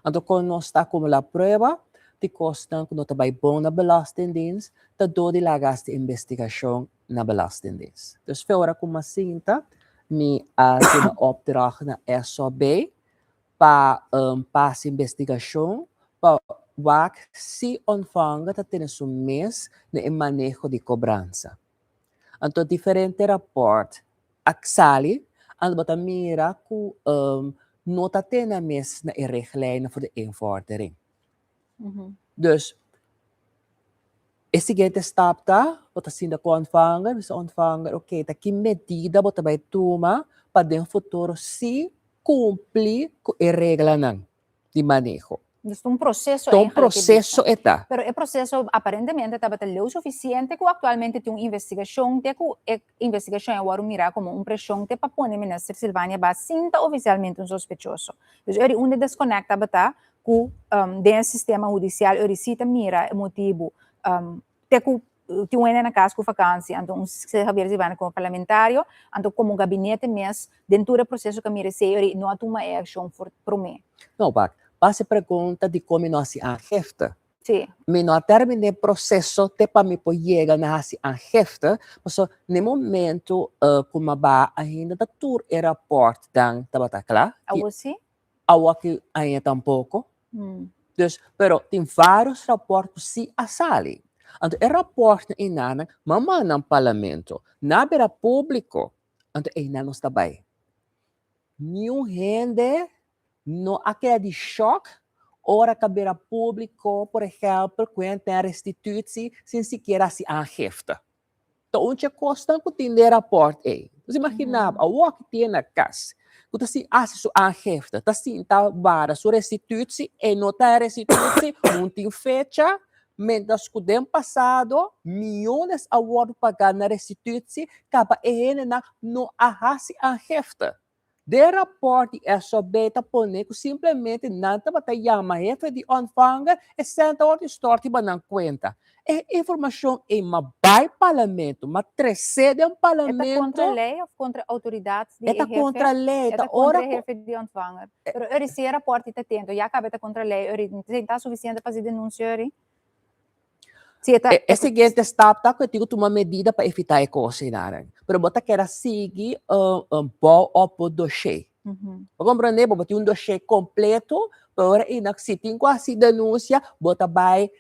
Anto kon nos ta akumulá prueba di kosnan ku no ta bai bon na Belastingdienst, ta dor di laga hasi investigashon na Belastingdienst. Dus fe ora ku m'a sinta, mi a duna opdracht na SOB pa pasa investigashon pa wak si Ontvanger ta tene su mes na e maneho di kobransa. Anto diferente rapòrt a sali, anto bo ta mira ku no ta tene mes na e richtlijnen voor de invordering. Dus e siguiente stap ta, bo ta sinta ku Ontvanger, bisa Ontvanger, oké, ta ki medida bo ta bai tuma pa den futuro si kumpli ku e reglanan di maneho. Dus un proseso. Ta un proseso e ta. Pero e proseso aparentemente tabata leu sufisiente ku aktualmente tin un investigashon te ku e investigashon a wòrdu mirá komo un preshon te pa pone minister Silvania Baas sin ta ofisialmente un sospechoso. Dus eri unda e deskonèkt tabata ku den e sistema hudisial eri si ta mira e motibu te ku tin un hende na kas ku vakansi, anto un Javier Silvania komo parlamentario, anto komo gabinete mes den tur e proseso ku a mira esei ori no a tuma e akshon for promé. No, wak, base pregunta dikon mi no hasi aangifte. Sí. Mi no a terminá e proseso te pa mi por yega na hasi aangifte, pasobra na e momento ku mi a baha ainda ta tur e rapòrtnan tabata kla. Awor sí? Awor aki ainda tampoko. Dus, pero tin vários rapòrt ku sí a sali. Anto e rapòrtnan einan m'a manda nan parlamento, nan a bira públiko, anto einan nos ta bai. Niun hende no a keda di shòk ora ku a bira públiko, por ehèmpel, ku hende tin restitutie sin sikiera hasi aangifte. Ta un dje kosnan ku tin den e rapòrt ei. Nos imaginá bo, awor ki tin na kas ku ta sin hasi su aangifte, ta sinta wara su restitutie, e no ta restitutie, no tin fecha, mientras ku den pasado miyones a wòrdu pagá na restitutie, kaba e hendenan no a hasi aangifte. Den rapòrt di SOB ta pone ku simplemente nan tabata yama hefe di Ontvanger e sèn ta wòrdu stòrt riba nan kuenta. E informashon ei m'a bai parlamento, m'a tresé den E ta parlamento. kontra lei òf kontra outoridat di e E ta hefe? kontra lei, E ta ta kontra ora e ku. hefe di Ontvanger. Pero ori si e rapòrt ta tento, ya kaba e ta kontra lei, ori ta sufisiente pa hasi denunsia ori? Si e ta. E siguiente stap ta ku e tin ku tuma medida pa evitá e kos einan. Pero bo ta keda sigui bou op bo doshé. Bo komprendé? Bo tin un doshé kompleto, pero ora einan si tin ku hasi denunsia, bo ta bai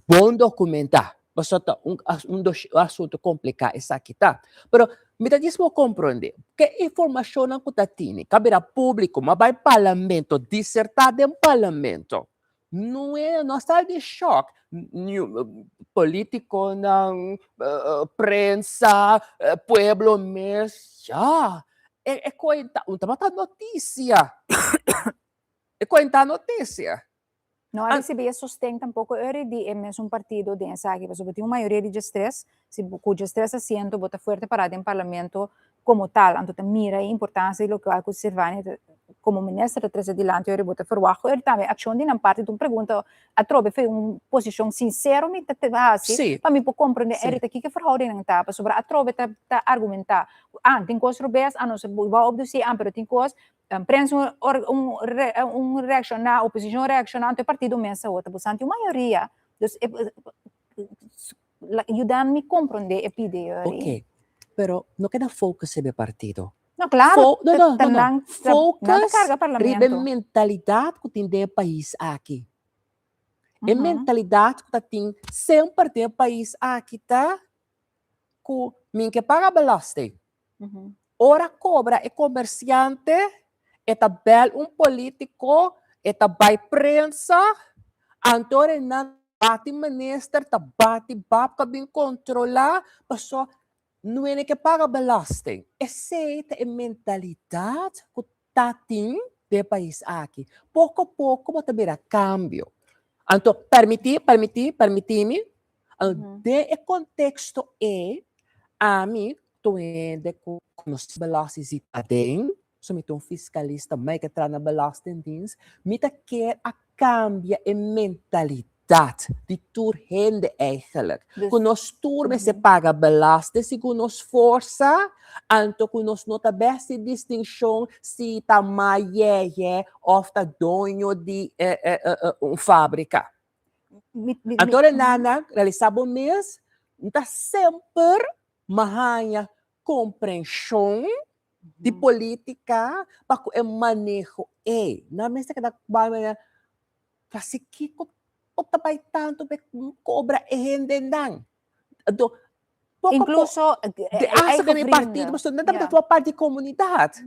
bon dokumentá. Pasobra ta un un asuntu kompliká esaki ta. Pero mi ta djis bo komprendé ke informashonnan ku ta tini ka bira públiko, bo a bai parlamento, disertá den parlamento. No e no sal di shock. Politiconan, prensa, pueblo mes, ya. E e cuenta, un tabata noticia. E kuenta notisia. No a ricibi e sosten tampoco eri di e mesun partido den esaki, pasobra tin un mayoria di djestres, si cu djestres asiento bo ta fuerte para den parlamento como tal, anto ta mira e importancia di locual cu Silvania ta como minister ta trece dilanti eri bo ta verwacht cu eri tambe accion di nan parti ta un pregunta atrobe fe un posicion sincero mi ta haci pa mi por comprende eri ta kiko e verhoudingnan ta, pasobra atrobe ta ta argumenta cu ah tin cos robes, ah nos a wou obduci ah pero tin cos Prensa un un reakshoná, oposishon reakshoná, anto e partido mes awor ta busando un mayoria. Dus e yuda mi komprondé e pidi Ok, pero no keda focus riba e partido. No, klaro, no, no, no, no. Focus riba e mentalidat ku tin den e pais aki. E mentalidat ku ta tin semper den e pais aki ta ku mi ke paga belasting. Ora kobra e komersiante, e ta bèl un polítiko, e ta bai prensa, anto ora nan bati minister, ta bati bab pa bin kontrolá, paso no hende ke paga belasting. Esei ta e mentalidat ku ta tin den e pais aki. Poko poko bo ta mira kambio. Anto permití, permití, permití mi, den e konteksto ei, ami Tur hende ku konosé belasting si ta den, so mi ta un fiskalista, mai ke traha na belastingdienst, mi ta kier a kambia e mentalidat di tur hende eigenlijk. Ku nos tur mester paga belasting segun nos forsa, anto ku nos no ta besti distinshon si ta mayeye òf ta doño di un fábrika. Anto Renana, realisá bo mes, N ta semper m'a haña komprenshon di polítika pa ku e maneho ei. Nan mester keda bai manera, Hasi kiko bo ta bai tantu pa kobra e hendenan? Anto, poko poko, Inkluso de asta den e partido, pasobra nan tabata forma parti di komunidat.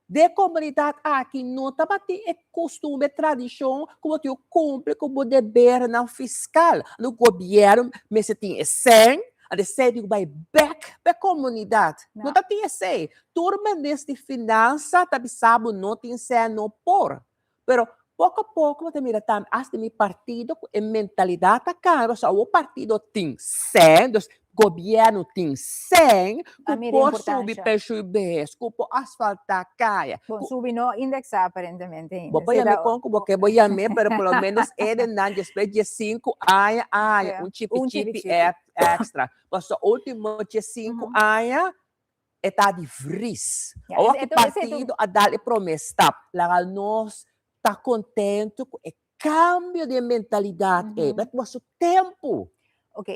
Den e komunidat aki no tabatin e kustumber, e tradishon ku bo tin ku kumpli ku bo debernan fiskal. Anto gobièrnu mester tin e sèn, anto e sèn tin ku bai bèk pa e komunidat. No tabatin esei. Tur minister di finansa ta bisa bo no tin sèn, no por. Pero poko a poko bo ta mira tambe asta mi partido ku e mentalidat a kambia pasobra awor partido tin sèn, dus gobièrnu tin sèn ku por subi penshun behes, ku por asfaltá kaya. Bon, subi no indeksá aparentemente ainda. Bo por yam'é kon ku bo ke bo yam'é, pero por lo ménos e den nan despues di diesinku aña a haña un chipi chipi èkstra. Pasobra último diesinku aña E ta di vries. Awor ku partido a dal e promé stap, laga nos ta kontentu ku e kambio di e mentalidat ei. Pero tuma su tempu. Ok,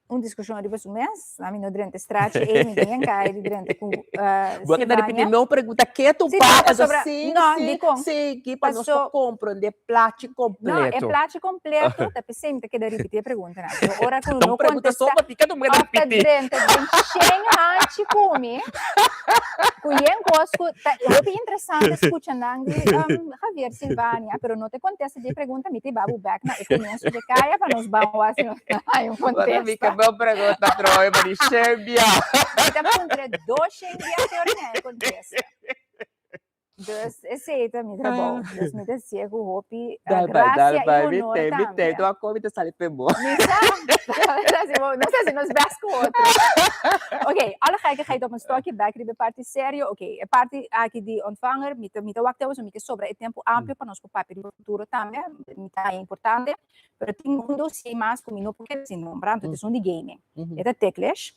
un diskushon riba su mes, ami no drenta e strachi ei, mi tin kai di drenta ku Bo a keda ripití mi un pregunta ketu pa pasobra sigui, sigui pa nos por komprondé plachi kompleto. No, e plachi kompleto ta p'esei mi ta keda ripití e preguntanan. Pero ora ku no pregunta kontestá, so pa ti ke òf ta drenta den shen hanchi ku mi, ku yen kos ku ta hopi interesante skucha nan di Javier Silvania, pero no ta kontesta di e pregunta, mi ta hiba bo bèk na e komienso dje kaya pa nos ban wak si nos ta haña un Bueno, mi ke kontesta. bo pregunta trobe pa di shen bia. Mi ta puntra dos shen bia te ora mi haña kontesta. Dus esei ta mi trabou. Dus mi ta sié ku hopi Dal bai, dal gracia i bai, mi honor te, mi te, tambe. tu a komi ta sali pe bo. Mi sa, nos hasi nos best ku otro. Ok, alle gekkigheid op een stokje, bek riba e parti serio. Ok, e parti aki di ontvanger, mi ta, mi ta wak te mi ke sobra e tempu amplio pa nos por papia riba futuro tambe, mi ta haña importante. Pero tin un dossier mas ku mi no por keda sin nombra, anto ta esun di gaming. E ta ticklish.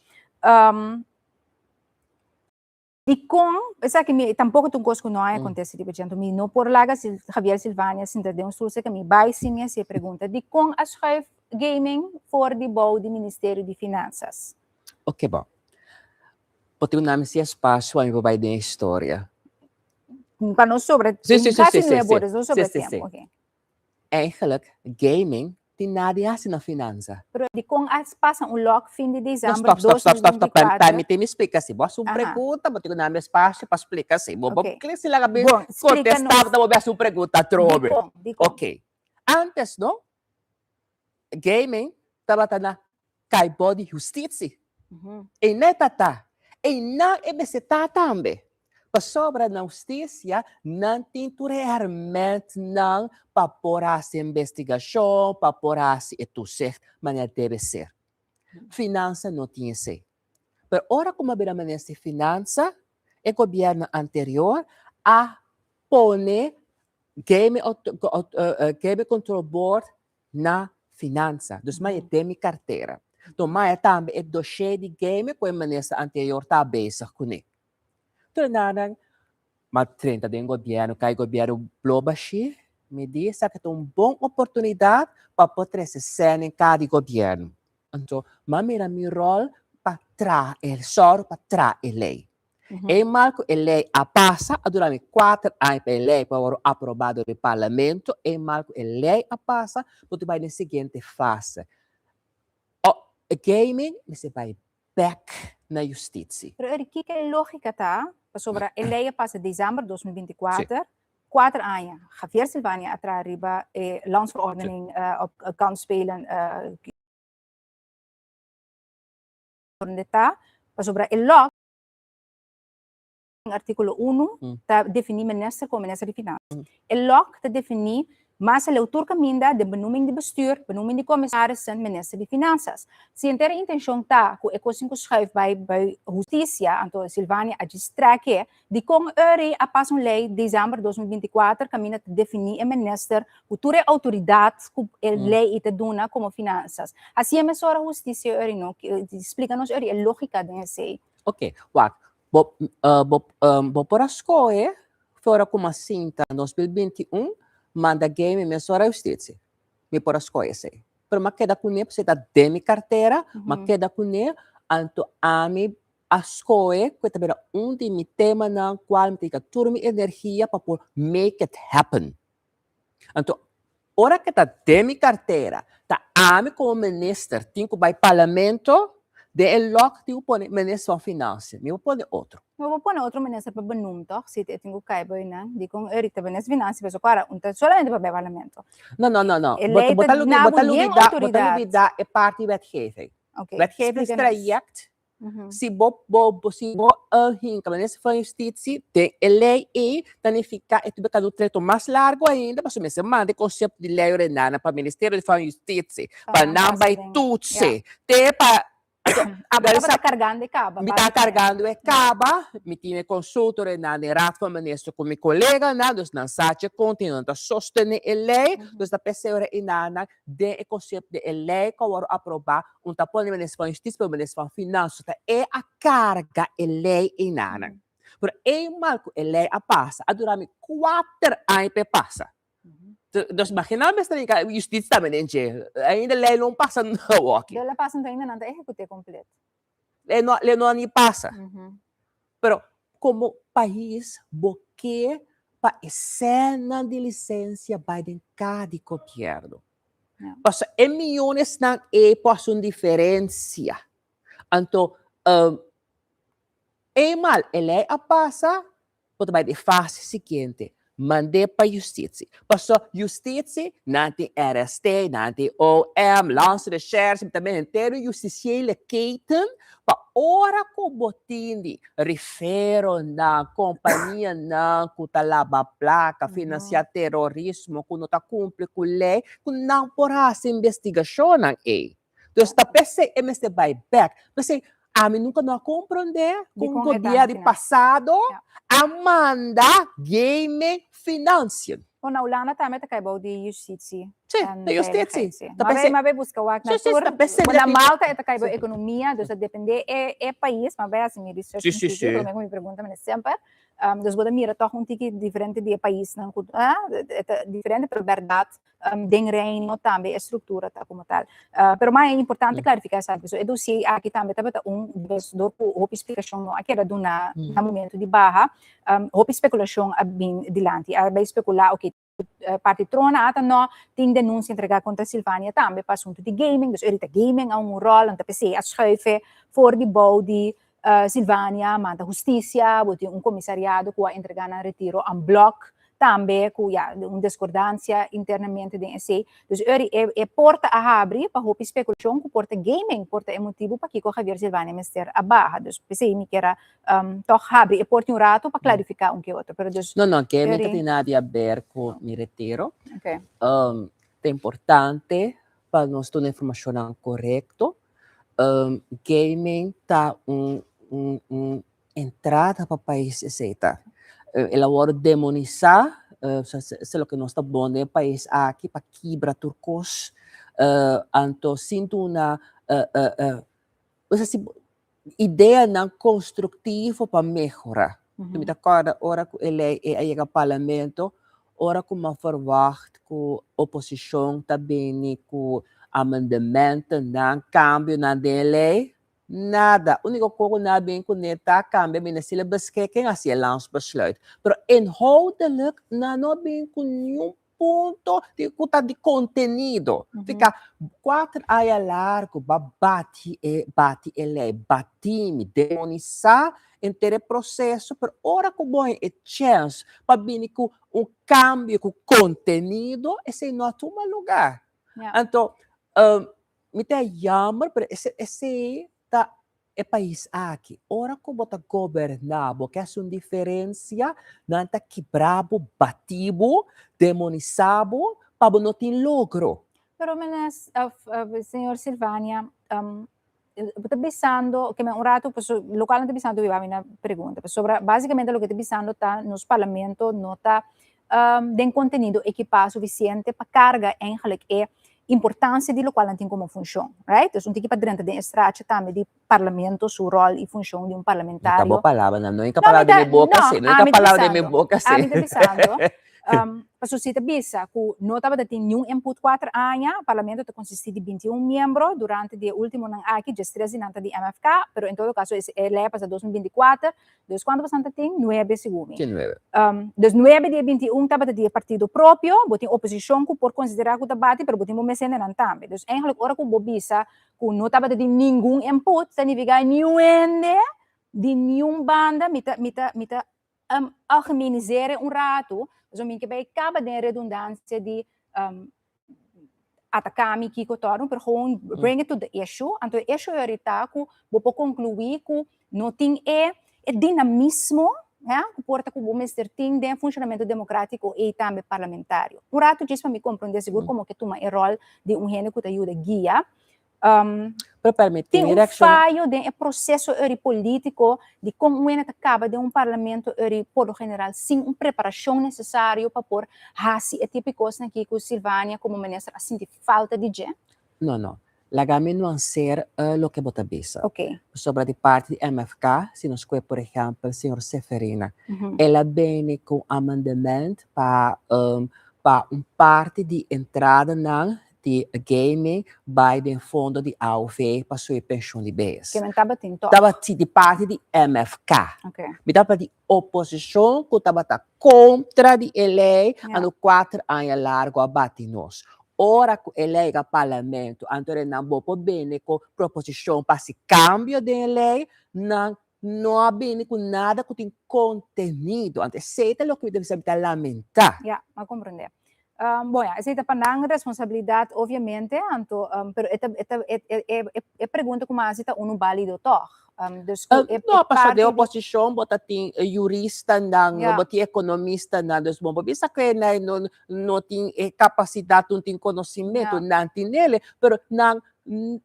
Dikon? Esaki mi tampoko ta un kos ku no a akontesé riba dje. Anto mi no por laga Javier Silvania sinta den un stoel serka mi bai sin mi hasi e pregunta, dikon a schuif gaming for di bou di Ministerio di Finansas? Oke bon. Bo tin un nami si espasio pa mi por bai den e historia. Pa no sobra, Sí, sí, sí, kasi sí, nuebe sí. ora, no sobra Sí, sí, sí. tempo. Oke. Eigenlijk, gaming tin nada di hasi na finansa. Pero dikon a pasa un lòk fin di No, desèmber stop, stop, stop, stop, stop. 2024? Permití mi splika si. Bo hasi un Aha. pregunta, bo tin ku dami espasio pa splika si. Bo bo Oké. kere si laga mi Bon, splika kontestá, nos. bo ta bolbe hasi un pregunta atrobe. Dikon, dikon? Oké. Antes no, gaming tabata na kai bou di hustisi. Ei nan e ta ta. Ei nan e mester ta tambe. Pasobra na hustisia nan tin tur e hermentnan pa por hasi investigashon, pa por hasi e toezicht manera debe ser. Finansa no tin esei. Pero ora ku mi a bira minister di Finansa, e gobièrnu anterior a pone Gaming Gaming Control Board na Finansa. Dus mi a den mi kartera. Enton mi a tambe e dossier di gaming ku e minister anterior ta bezig kuné. Tur nan Ma 30 den gobièrnu, kai gobièrnu blo bashí, mi di esaki ta un bon oportunidat pa por trese sèn den kar di gobièrnu. Anto, m'a mira mi ròl pa traha e sòru pa traha e lei. E mal ku e lei a pasa, a dura mi kuater aña pa e lei por a wòrdu aprobá dor di parlamento, e mal ku e lei a pasa, bo ta bai den siguiente fase. Gaming mester bai bek na justitie. Pero Eric, kiko e lógika ta? Pasobra e lei a pasa december 2024, 4 aña. Javier Silvania a traha riba e landsverordening op kansspelen ta, pasobra e lòk artíkulo unu ta definí minister komo minister di Finansa. E lòk ta definí mas aleu tur kaminda den benoeming di bestuur, benoeming di komisarissen, minister di Finansas. Si henter e intenshon ta ku e kos tin ku schuif bai bai hustisia, anto Silvania a djis trek e, dikon Uri a pasa un lei desèmber 2024 kaminda ta definí e minister ku tur e outoridat ku e lei i ta duna komo Finansas. Hasié mesora hustisia Uri no? Splika nos Uri e lógika den esei. Ok, wak, bo, bo, bo por a skohe for ora ku mi a sinta na 2021 manda game mesora justitie. Mi por a skohe esei. Pero mi a keda kuné pasobra e ta den mi kartera, mi a keda kuné, anto ami a skohe ku e ta bira un di mi temanan kual mi ta dedica tur mi energia pa por make it happen. Anto, ora ke ta den mi kartera, ta ami komo minister tin ku bai parlamento, den e lòk tin ku pone minister van Financiën, mi por pone otro. Mi por pone otro minister pa benoem tòg, si e tin ku kai bui nan, dikon Eric ta minister Financiën pasobra ku ora un ta solamente pa bai parlamento. No, no, no, no. E lei Bo ta ta duna bo ta bo yen lubida, bo ta outoridat. lubida e parti wetgeving. Ok, splika nos. Wetgevingstraject Si bo bo si bo hinka minister van Justitie den e lei ei ta nifiká e ta un treto mas largu ainda pasobra mester manda e konsepto di lei ordenada pa Ministerio van Justitie pa nan bai toetsen te pa Abo tabata kargando e kaba. Mi ta kargando e kaba, mi tin e konsulta ordenada den Raad van Minister ku mi koleganan, dus nan sa dje konta i nan ta sostené e lei, dus ta p'esei ora ei nan den e konsepto di e lei ku a wòrdu aprobá Un ta pone minister van Justicia pero minister van Finanzas ta e a carga e ley einanan. Pero eenmaal cu e ley a pasa, a dura mi cuater aña pa e pasa. Dus imagina mester rica Justicia tambe den dje. Ainda ley no pasa no aki. Ley a pasa anto ainda nan ta ehecute completo. Ley no ley no a ni pasa. Pero como pais bo ke pa e celnan di licencia bay den cada di gobierno. Pasobra e miyonesnan ei por hasi un diferensia. Anto, eenmaal e lei a pasa, bo ta bai di e fase siguiente, mand'é pa justitie. Pasobra justitie, nan tin RST, nan tin OM, Landsrecherche, mi ta mira henter un justisiële keten pa ora ku bo tin di riferonan, kompanianan ku ta laba plaka, finansiá terorismo, ku no ta kumpli ku lei, ku nan por hasi investigashonnan ei. Dus ta p'esei e mester bai bèk. P'esei ami nunka no a komprondé ku un gobièrnu di pasado a manda gaming financiën. Bon, na Hulanda tambe ta kai bou di justitie. Sí, ta justitie. Ta pesey. Ma bay busca wak na tur. Ta pesey. Na Malta e ta kai bou economia, dus ta depende e e pais, ma bay haci mi research un tiki, prome cu mi pregunta mi semper. Dus bo ta mira toch un tiki diferente di e paisnan cu e ta diferente, pero berdad den Reino tambe e structura ta como tal. Pero mas e importante clarifica esaki, pasobra e dossier aki tambe tabata un dor cu hopi explicacion no a keda duna na momento di baha, hopi speculacion a bin dilanti. A bay specula, ok, parti trona ata no, tin denuncia entrega contra Silvania tambe pa asunto di gaming, dus ahorita gaming a un rol, anto p'esei a schuife for di bou di Silvania, manda husticia, bo tin un comisariado cu a entrega nan retiro en bloc. Tambe ku ya un discordancia internamente den esei. Dus ori e e porta a habri pa hopi speculashon ku por ta gaming por ta e motibu pakiko Javier Silvania mester a baha. Dus p'esei mi kier a tòg habri e porta un rato pa klarifiká un ke otro. Pero dus No, no, gaming ta ori tin nada di haber ku mi retiro. Okay. Ta importante pa nos duna informashonnan korekto. Gaming ta un un un entrada pa pais esei ta. El a wòrdu demonisá, se loke nos ta bon den e pais aki pa kibra tur kos, anto sin duna ideanan konstruktivo pa mehorá. Mi ta kòrda ora ku e lei ei a yega parlamento, ora ku mi a ferwagt ku oposishon ta bini ku amendementonan, kambionan den e lei, Nada. Úniko kos ku nan a bin kuné ta kambia ministerie beschikking hasi e landsbesluit. Pero inhoudelijk nan no a bin ku niun punto di ku ta di kontenido. Fika kuater aña largu ba bati e bati e lei, bati mi, demonisá henter e proseso, pero ora ku bo haña e chèns pa bini ku un kambio ku kontenido, esei no a tuma lugá. Anto Mi ta jammer, pero ese esei ta e pais aki. Ora ku bo ta goberná, bo ke hasi un diferensia, nan ta kibra bo, bati bo, demonisá bo, pa bo no tin logro. Pero menes, of, señor Silvania, bo ta bisando, ke men un rato, paso lokual nan ta bisando biba mi na pregunta, pasobra básicamente loke ta bisando ta nos parlamento no ta den kontenido ekipá sufisiente pa karga eigenlijk e importansia di lokual nan tin komo funshon, right? Dus un tiki pa drenta den e straatje tambe di parlamento su ròl i funshon di un parlamentario. No ta bo palabranan, no inka palabra di mi boka si, no inka palabra di mi boka si. Ami ta bisando, pasobra si ta bisa ku no tabata tin niun input kuater aña, parlamento ta konsistí di 21 miembro, durante di e últimonan aki diestres di nan ta di MFK, pero en todo kaso e lei a pasa 2024, Dus kuantu pasan ta tin? Nuebe segun mi. Tin nuebe. Dus nuebe di e 21 tabata di e partido propio, bo tin oposishon ku por konsiderá ku ta bati, pero bo tin bo mes hendenan tambe. Dus eigenlijk ora ku bo bisa ku no tabata tin ningun input, ta nifiká niun hende di niun banda, mi ta mi ta mi ta algemenisere un ratu, pasobra mi ke bai kaba den redundansia di ataká mi kiko tòrnu, pero gewoon bring it to the issue. Anto e issue ahorita ku bo por konkluí ku no tin e e dinamismo, ya, ku por ta ku bo mester tin den funshonamentu demokrátiko ei tambe parlamentario. Un ratu djis pa mi komprondé sigur komo ke tuma e ròl di un hende ku ta yuda guia. Pero permití Tin mi un reacciona. fayo den e proceso eri politico di con un hende ta caba den un parlamento eri por lo general sin un preparacion necesario pa por haci e tipo di cosnan aki cu Silvania como minister a sinti falta di dje? No, no. Laga mi nuanceer loke bo ta bisa. Ok. Pasobra di parti di MFK, si nos coge por ehempel señor Seferina, el a bini cu un amendement pa pa un parti di entradanan di gaming bai den fondo di AOV pa subi penshun di bes. Ke men tabatin tòg? Tabatin di parti di MFK. Ok. Mi tabata di oposishon ku tabata kontra di e lei, Ja. anto kuater aña largu a bati nos. Ora ku e lei yega parlamento, anto nan bo por bini ku proposishon pa hasi kambio den e lei, nan no a bini ku nada ku tin kontenido. Anto esei ta loke mi ta bisa, mi ta lamentá. Ya, mi a komprendé. Bon ya, esei ta pa nan responsabilidat obviamente, anto, pero e ta, e ta, e, e, e, e pregunta ku mi a hasi ta unu bálido tòg. Dus ku e, e No, pasobra den parti di. oposishon bo ta tin yuristanan, Ya. bo tin ekonomistanan, dus bo por bisa ku e nan no, no tin e kapasidat, no tin konosimentu, Ya. nan tin nele, pero nan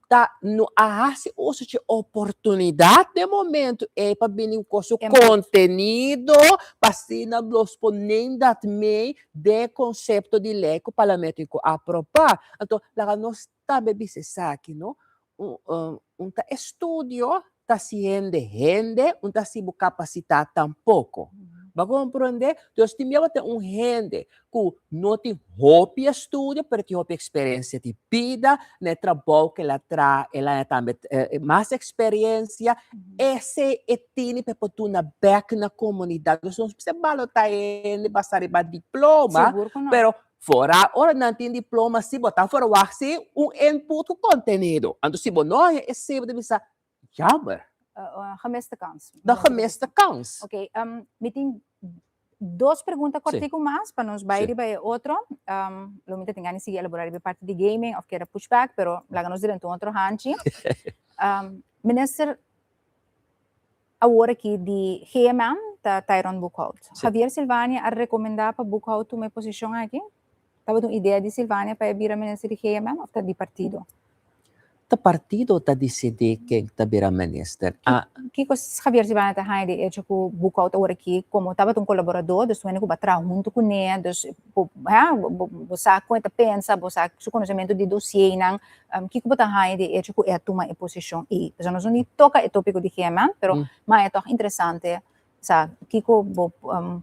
ta no a hasi uso dje oportunidat den momento ei pa bini ku su kontenido pa asina los ponen dat mee den e konsepto di lei ku parlamento tin ku aprobá. Anto laga nos tambe bisa esaki no, un ta estudio ta hasi hende hende, un ta hasi bo kapasitá tampoko. Bo a komprondé? Dus tin bia bo ten un hende ku no tin hopi estudio pero tin hopi eksperensia di bida, na e trabou ku el a traha el a haña tambe mas eksperensia, esei e tini pa e por duna bèk na komunidat. Dus nos mester balotá hende basá riba diploma, Sigur ku no. pero fora ora nan tin diploma si bo ta ferwagt si un input ku kontenido. Anto si bo no haña esei bo ta bisa Jammer. Gemiste kans. De gemiste kans. Oké, mi tin Dos pregunta kòrtiku mas pa nos bai riba e otro. Lo mi ta tin gana di sigui elaborá riba e parti di gaming òf keda push back, pero laga nos drenta un otro hanchi. Minister awor aki di GMN ta Tyrone Boekhout. Javier Silvania a rekomendá pa Boekhout tuma e posishon aki? Tabata un idea di Silvania pa e bira minister di GMN of ta di partido? Ta partido ta disidí ken ta bira minister. A. Kiko Javier Silvania ta haña di echo ku Boekhout awor aki komo tabata un kolaboradó, dus hende ku bo a traha huntu kuné, dus bo bo sa kon e ta pensa, bo sa su konosementu di dosienan, kiko bo ta haña di echo ku e a tuma e posishon ei? Pasobra nos no ni toka e tópiko di GMN, pero maya tòg interesante. Sa, kiko bo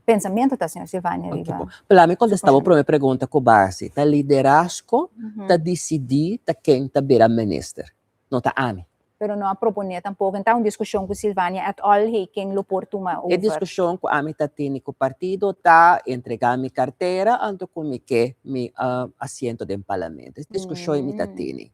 pensamentu ta, señor Silvania, riba? Ok, bon. Laat mi kontestá bo promé pregunta ku base. Ta liderazgo ta disidí ta ken ta bira minister, no ta ami. Pero no a proponé tampoko, no ta un diskushon ku Silvania at all, hey, ken lo por tuma over. E diskushon ku ami ta tene ku partido ta entregá mi kartera anto ku mi ke mi asiento den parlamento. Es diskushon mi ta tene.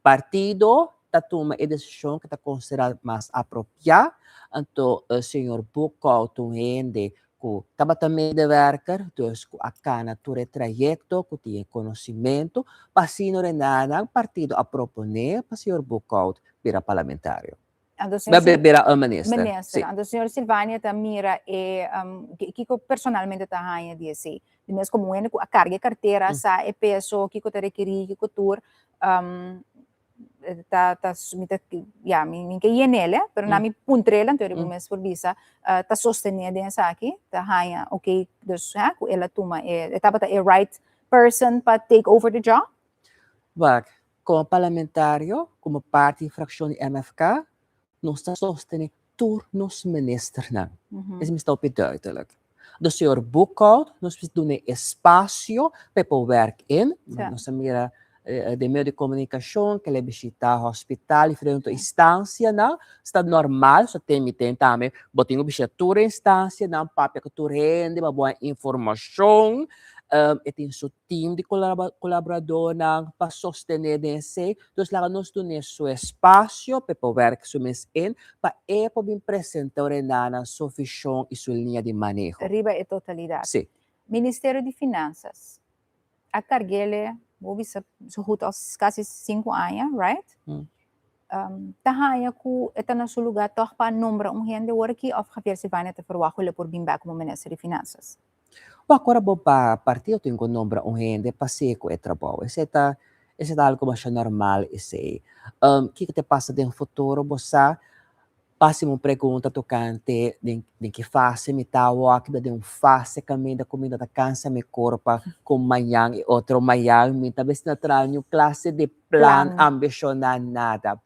Partido ta tuma e desishon ku ta konsiderá mas apropiá, anto señor Boekhout un hende ku tabata medewerker, dus ku a kana tur e trayekto, ku tin e konosimentu, pa asina orenanan partido a proponé pa señor Boekhout bira parlamentario. Anto señor Bira un minister. Minister. Anto señor Silvania ta mira e kiko personalmente ta haña di esei? Di mes komo un hende ku a karga e kartera, sa e peso, kiko ta rekerí, kiko tur. Ta ta mi ta ya mi mi ke yenel eh pero na mi puntrel anto riba mes por bisa ta sostené den esaki ta haña ok dus ha ku el a tuma e e tabata e right person pa take over the job. Wak, komo parlamentario, komo parti di frakshon di MFK, nos ta sostené tur nos ministernan. Esei mi sta hopi duidelijk. Dus señor Boekhout, nos mester dun'é espasio pa e por wèrk in. Nos a mira den medio di komunikashon ku el a bishitá hospital, diferente instansianan. Esta normal, so ten mi ten tambe, bo tin ku bishitá tur e instansianan, papia ku tur hende pa bo haña informashon. E tin su team di kolaboradornan pa sostené den esei. Dus laga nos dun'é su espasio pa e por wèrk su mes in, pa e por bin presentá orendanan su vishon i su liña di maneho. Riba e totalidat. Sí. Ministerio di Finansas a karg'é bo bisa so goed als kasi sinku aña, right? Ta haña ku e ta na su lugá tòg pa nombra un hende ora aki òf Javier Silvania ta ferwagt ku el por bin bèk komo Minister di Finansas? Wak ora bo ba partido tin ku nombra un hende pa sigui ku e trabou. Esei ta esei ta algu masha normal esei. Kiko ta pasa den futuro bo sa? Hasi un pregunta tokante den den ki fase mi ta awor, mi ta den un fase kaminda ku mi no ta kansa mi kurpa ku mañan i otro mañan mi ta mester na traha niun klase di plan ambishoná nada.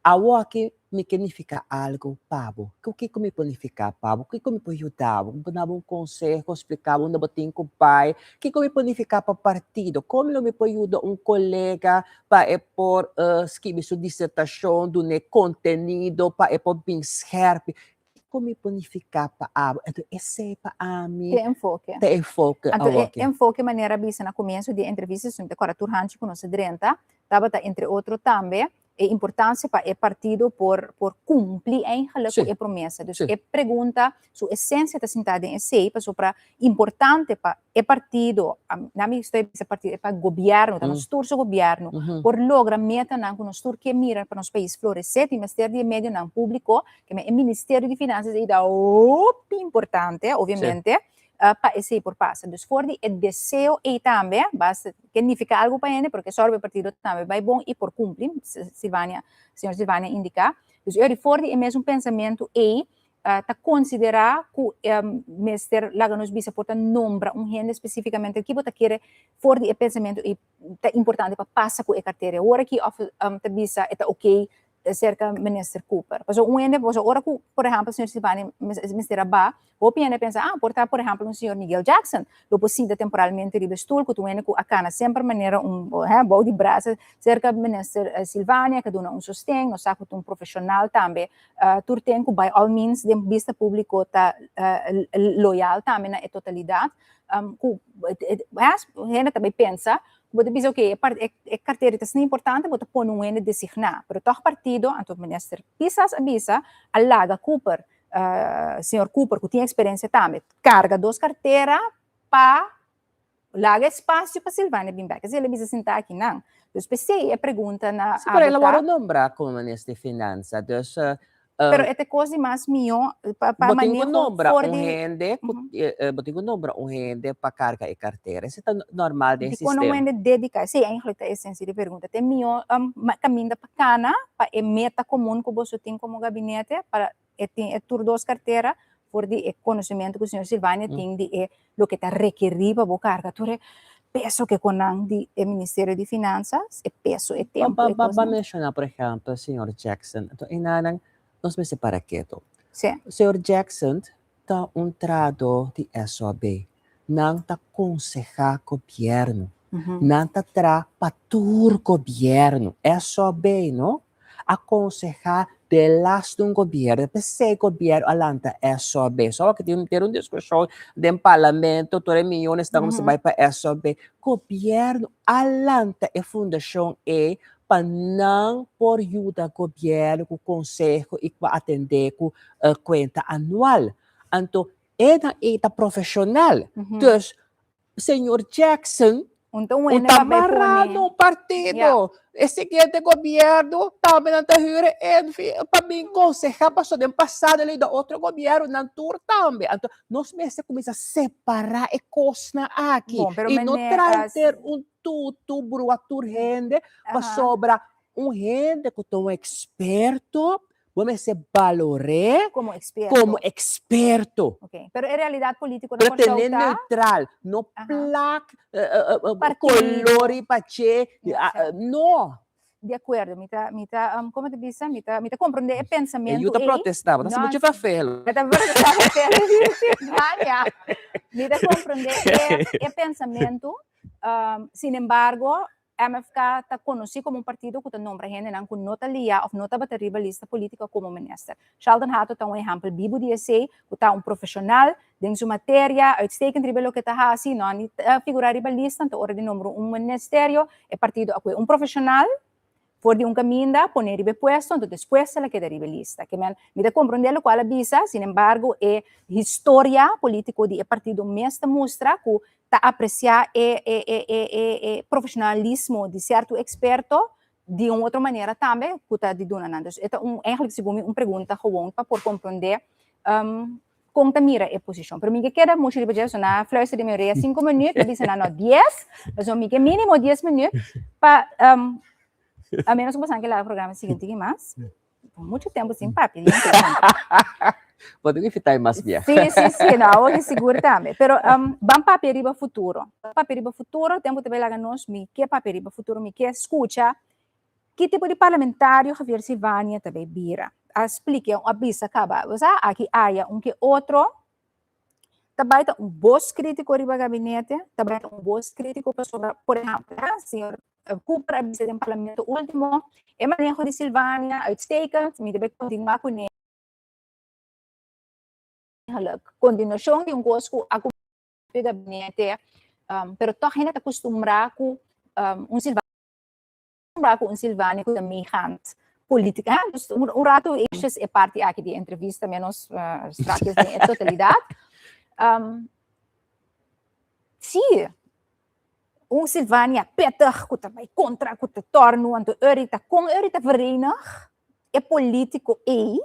Awor mi ke nifiká algu pa bo? Kiko mi por nifiká pa bo? Kiko mi por yuda bo? Mi por duna bo un konseho, splika bo unda bo tin ku bai? Kiko mi por nifiká pa partido? Kon lo mi por yuda un kolega pa e por skibi su disertashon, dun'é kontenido pa e por bin skèrpi? Kiko mi por nifiká pa abo? Enton esei pa ami Te enfoke. ta enfoke Anto e awoki. enfoke manera a bisa na komienso di e entrevista, si mi ta kòrda tur hanchi ku nos a drenta, tabata entre otro tambe e importancia pa e partido por por cumpli eigenlijk cu e promesa. Dus e pregunta, su esencia ta sinta den esey, pasobra importante pa e partido, na mi estoy bisa partido, pa gobierno, ta nos tur su gobierno, por logra metanan cu nos tur ke mira pa nos pais florece, tin mester di e medionan publico, ke men e Ministerio di Finanzas ey ta hopi importante, obviamente, pa esei por pasa. Dus for di e deseo ei tambe, basta ke nifiká algu pa hende, pero ke sòru pa e partido tambe bai bon i por kumpli, Silvania, señor Silvania indiká. Dus eu di for di e mesun pensamentu ei, ta konsiderá ku mester laga nos bisa por ta nombra un hende spesífikamente ki bo ta kere for di e pensamentu ei ta importante pa pasa ku e kartera. Awor aki òf ta bisa e ta oké serka Minister Cooper. Pasobra un hende, pasobra ora ku, por ehèmpel, señor Silvani mester a ba, hopi hende a pensa, ah, por ta, por ehèmpel, un señor Miguel Jackson lo por sinta temporalmente riba e stul, ku ta un hende ku a kana semper manera un, hè, bou di brasa serka Minister Silvani, a ka duna un sosten, nos sa ku ta un profeshonal tambe, tur ten ku by all means den bista públiko ta loyal tambe na e totalidat, ku, hè, hende ta bai pensa Bo ta bisa, oke, e kartera ta asina importante, bo ta pone un hende designá. Pero tòg partido, anto Minister Pisas a bisa, a laga Cooper. Señor Cooper, ku tin eksperensia tambe, karga dos kartera pa laga espasio pa Silvania bin bek. Esei el a bisa sintá akinan. Dus p'esei e pregunta na Sí, pero el a abo ta. wòrdu nombrá komo minister di Finansa, dus Pero e ta e kos di mas mihó pa bo tin ku maneho nombra for un di. hende ku bo tin ku nombra un hende pa karga e kartera. Esei ta normal den e Dikon un sistema. hende dediká? Esei eigenlijk ta e esensia di e pregunta. Ta e mihó kaminda pa kana pa e meta komun ku boso tin komo gabinete pa e tin e tur dos kartera for di e konosementu ku señor Silvania tin di e loke ta rekerí pa bo karga tur e peso ke konan di e Ministerio di Finansas, e peso, e tempu, e Ba kosnan. menshoná por ehèmpel señor Jackson, anto enanan nos mester para ketu. Sí. Señor Jackson ta un trahadó di SOB. Nan ta konsehá gobièrnu. Nan ta traha pa tur gobièrnu. SOB no a konsehá delas di un gobièrnu. P'esei gobièrnu a lanta SOB. So awor tin un diskushon den parlamento, tur e miyones ta kuminsá bai pa SOB. Gobièrnu a lanta e fundashon ei pa nan por yuda gobièrnu ku konseho i ku atendé ku kuenta anual. Anto e nan ei ta profeshonal. Dus señor Jackson Un ta un wende ta pa bai mará pone. na un partido. E siguiente gobierno tambe nan ta huur e pa bin konsehá pasobra den pasado el a yuda otro gobierno nan tur tambe. Anto nos mester kuminsá separá e kosnan aki Bon, pero i no meneer, traha henter un tutu brua tur hende pasobra un hende ku ta un eksperto Bo mester balor'é Komo eksperto. komo eksperto. Ok, pero e realidat polítiko na Pero Kòrsou tene ta. neutral, no Aha. plak Partido. kolor riba dje, Ja, sí. no. Di akuerdo, mi ta, mi ta, komo ta bisa, mi ta, mi ta komprondé e E pensamentu yu ta ei. protestá, bo ta hasi No, muchu vervel. Mi ta protestá vervel, Silvania. Mi ta komprondé e, e pensamentu, sinembargo, MFK ta konosí komo un partido ku ta nombra hendenan ku no ta liá òf no tabata riba lista polítiko komo minister. Sheldon Hato ta un ehèmpel bibu di esei, ku ta un profeshonal den su materia, uitstekend riba loke e ta hasi, no a ni figurá riba lista, anto ora di nombra un ministerio, e partido a kohe un profeshonal for di un kaminda, pone riba e puesto, anto despues el a keda riba e lista. Ke men, mi ta komprondé lokual a bisa, sinembargo e historia polítiko di e partido mes ta mustra ku ta apreciá e e e e e e profesionalismo di cierto experto di un otro manera tambe cu ta di duna nan. Dus e ta un eigenlijk segun mi un pregunta gewoon pa por comprende con ta mira e posicion. Pero mi ke keda mucho riba dje, so nan a fluister den mi orea cinco minuut, mi a bisa nan no dies, pasobra mi ke minimo dies minuut pa a menos cu boso nan ke laga programa sigui un tiki mas. Mucho tempo sin papia. Bo tin que fitar mas bia. Sí, sí, sí, no, awor sigur tambe. Pero ban papia riba futuro. Papia riba futuro, tempo te laga nos, mi ke papia riba futuro, mi ke escucha ki tipo di parlamentario Javier Silvania ta bay bira. A splica, a bisa caba, o sea, aki haya un ke otro, ta bay ta un bos critico riba gabinete, ta bay ta un bos critico pasobra, por ehempel, señor Cooper a bisa den parlamento ultimo, e maneho di Silvania uitstekend, mi debe continua cune. Eigenlijk, continuacion di un cos cu a cumpli gabinete, pero toch hende ta acostumbra cu un Silvania, cu un Silvania cu ta meegaand politica. Dus un rato eventjes e parti aki di entrevista menos strakjes den e totalidad. Sí, Un Silvania pittig ku ta bai kontra, ku ta tòrnu, anto Uri ta kon Uri ta verenig e polítiko ei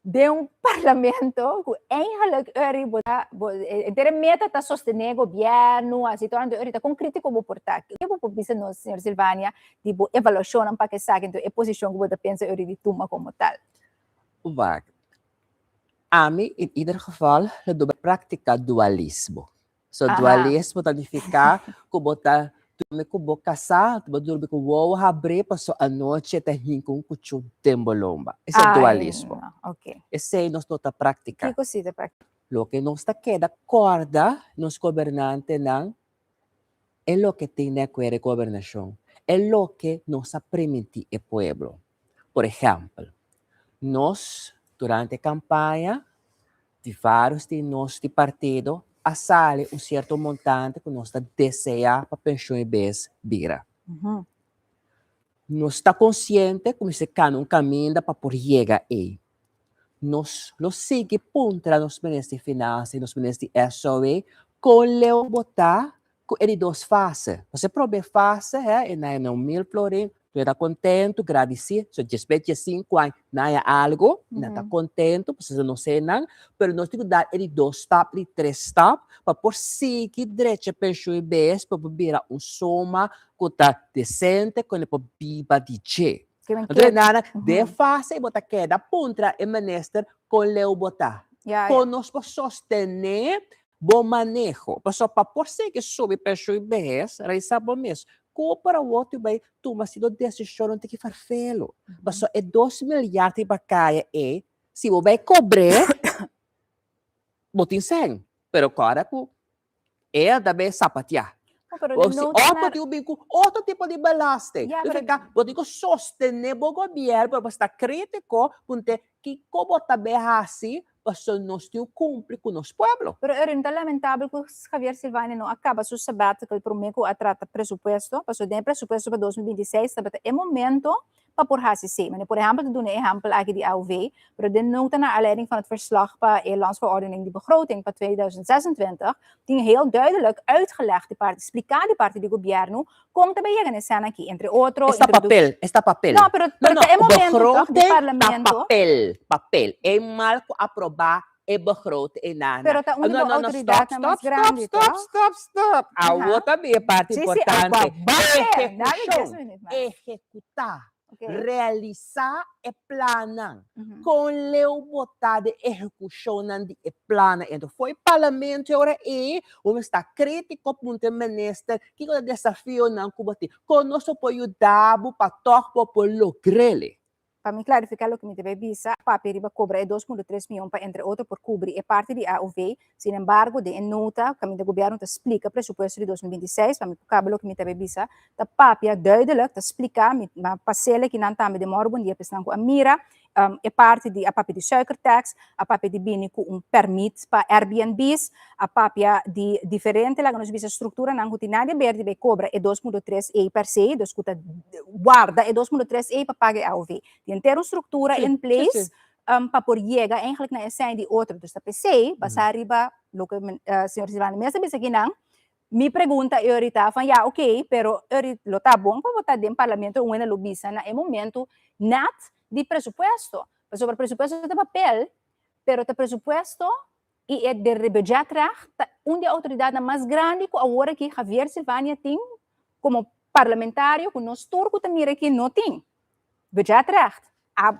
den un parlamento ku eigenlijk Uri bo ta bo henter e meta ta sostené gobièrnu así tur anto Uri ta kon krítiko bo por ta. Ke bo por bisa nos señor Silvania di bo evaluashonnan pa esaki anto e posishon ku bo ta pensa Uri di tuma komo tal? Wak, ami in ieder geval lo debe praktika dualismo. So dualismo ta nifiká ku bo ta durmi ku bo kasá, bo durmi ku wowo habrí paso anochi e ta hinka un kuchú den bo lomba. Esei Ai, dualismo. no, ok. Esei nos no ta praktiká. Kiko si ta praktiká? Loke nos ta keda kòrda nos gobernantenan e loke tin di akuer e gobernashon, e loke nos a primintí e pueblo. Por ehèmpel, nos durante kampaña Di vários di nos di partido a sali un sierto montante ku nos ta deseá pa penshon e bes bira. Nos ta konsiente ku mester kambia un kaminda pa por yega ei. Nos lo sigui puntra nos Minister di Finansa i nos Minister di SOE kon leu bo ta ku e di dos fase. Nos e promé fase, he, e na e 1000 florin, tur ta kontentu, gradisí, so despues di 5 aña nan haña algu, nan ta kontentu, pasobra nos e nan, pero nos tin ku dal e di dos stap, di tres stap, pa por sigui drecha penshun i bes, pa por bira un suma ku ta desente, ku nan por biba di dje. Entonces nana, den fase bo ta keda puntra e minister kon leu bo ta. Kon nos por sostené bo maneho. Pasobra pa por sigui subi penshun i behes, realisá bo mes ku por awor tu bai tuma sido desishonnan tin ki ferfelu. Pasobra e 2 milyar riba kaya ei, si bo bai kobr'é, bo tin sèn. Pero kòrda ku e ta bai sapatiá. Oh, pero O de si nota otro naar tin ku bin ku otro tipo di belasting. Ja, Dus pero ka, bo tin ku sostené bo gobièrnu, pero bo sta krítiko, punte kiko bo ta bai hasi, pasobra nos tin ku kumpli ku nos pueblo. Pero Erwin, ta lamentabel ku Javier Silvania no a kaba su sabbatical promé ku a trata presupuesto, pasobra den e presupuesto pa 2026 tabata e momento pa por hasi esei. Mane, por ehèmpel, ta duna e ehèmpel aki di AOV, pero den nota naar aanleiding van het verslag pa e landsverordening di begroting pa 2026, tin heel duidelijk uitgelegd di parti, spliká di parti di gobièrnu kon ta bai yega na e sèn aki, entre otro, Esta papel, esta papel. No, pero, No, pero no, ta e momento toch di begroting ta parlamento. Papel, papel. E mal ku aprobá e begroting e nana. Pero ta un di No, bo no, no, stop, outoridatnan mas stop, stop, grandi, stop, toch? Stop, stop. Awor tambe e parti Sí, importante. agua bai. Dale 10 Ehekushon, minuut mas. Ehekutá, realisá e plannan. Kon leu bo ta den ehekushonnan di e plannan? Enton fo'i parlamento e ora ei, bo mester ta krítiko, puntra e minister kiko ta e desafionan ku bo tin. Kon nos lo por yuda bo pa tòg bo por logr'el? Pa mi klarifiká loke mi ta bai bisa, papia riba kobra e 2,3 mion pa entre otro por kubri e parti di AOV. Sin embargo, den e nota kaminda gobièrnu ta splika presupuesto di 2026, pa mi por kaba loke mi ta bai bisa, ta papia duidelijk, ta splika, mi a pas'el akinan tambe den mòru bon dia pa esnan ku a mira, e parti di a papia di suikertax, a papia di bini ku un pèrmit pa Airbnb's, a papia di diferente, laga nos bisa, strukturanan ku tin nada di ber di bai kobra e 2,3 ei per se, dus ku ta warda e 2,3 ei pa paga e AOV. Tin henter un struktura in place pa por yega eigenlijk na esei di otro. Dus ta p'esei, basá riba loke señor Silvania mes a bisa akinan, mi pregunta e orita van ja oké, pero ori lo ta bon pa bo ta den parlamento un hende lo bisa na e momento nat di presupuesto. Pasobra presupuesto ta papel, pero ta presupuesto i e de budgetrecht ta un di e outoridatnan mas grandi ku awor aki Javier Silvania tin komo parlamentario ku nos tur ku ta mira aki no tin. Budgetrecht. A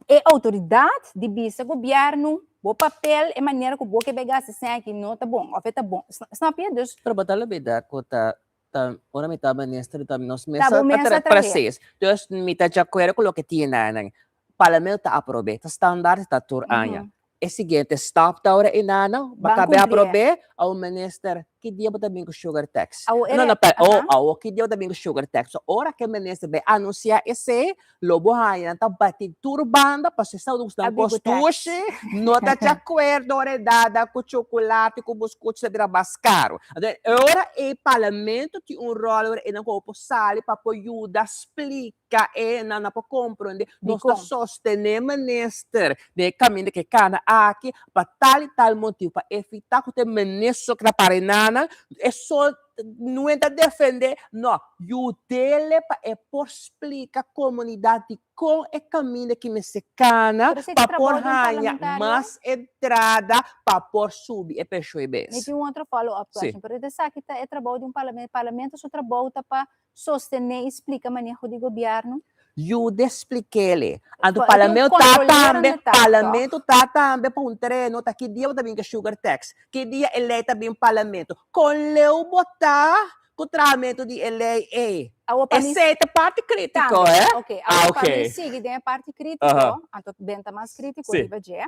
e outoridat di bisa gobièrnu bo papel, e manera ku bo ke bai gasta esei aki no ta bon òf e ta bon. Snap je? Dus. Pero bo ta lubida ku ta ta ora mi ta minister ta nos Ta mesa bo mesa ta trahe. Precies. Dus mi ta di akuerdo ku loke tin nan. Parlamento ta aprob'é, ta standaard ta tur aña. E siguiente stap ta ora e nana, ba Ban kabe kumplié. aprob'é, awo minister, ki dia bo ta bin ku sugar tax? Awo No, ere, no, pero, oh, awo ki dia bo ta bin ku sugar tax? So ora ku e minister bai anunsiá esei, lo bo haña nan ta bati tur banda pasobra esei ta A nan bin ku tax. kostushi no ta di akuerdo ora e dada ku chokolate ku buskuchi ta bira mas karu. Anto e ora ei parlamento tin un ròl ora ei nan ku por sali pa por yuda splika ka e nan no por komprondé. Nos ta Dikon? sostené minister den e kaminda ku e kana aki pa tal i tal motibu, pa evitá ku ta e minister ku ta para e nannan, e sol no ta defendé, no, yud'é pa e por splika komunidat dikon e kaminda ki mester kana Pero esei ta pa por trabou di un haña parlamentario? mas entrada pa por subi e penshon e Mi bes. tin un otro follow up Sí. question, pero esaki ta e trabou di un parlamento. Parlamento su trabou ta pa sostené i splika maneho di gobièrnu. Yuda splik'é. Anto Pa- e tin un parlamento ta kontrolerende tambe, taak, parlamento ta tambe pa un tereno, ta ki dia bo ta bin ku sugar tax, ki dia e lei ta bin parlamento. Kon leu bo ta ku trahamentu di e lei ei? Awo pa mi Esei ta parti krítiko, tambe. eh? Ok, Ah, awo pa mi ok. sigui den e parti krítiko, anto ben ta mas krítiko riba dje.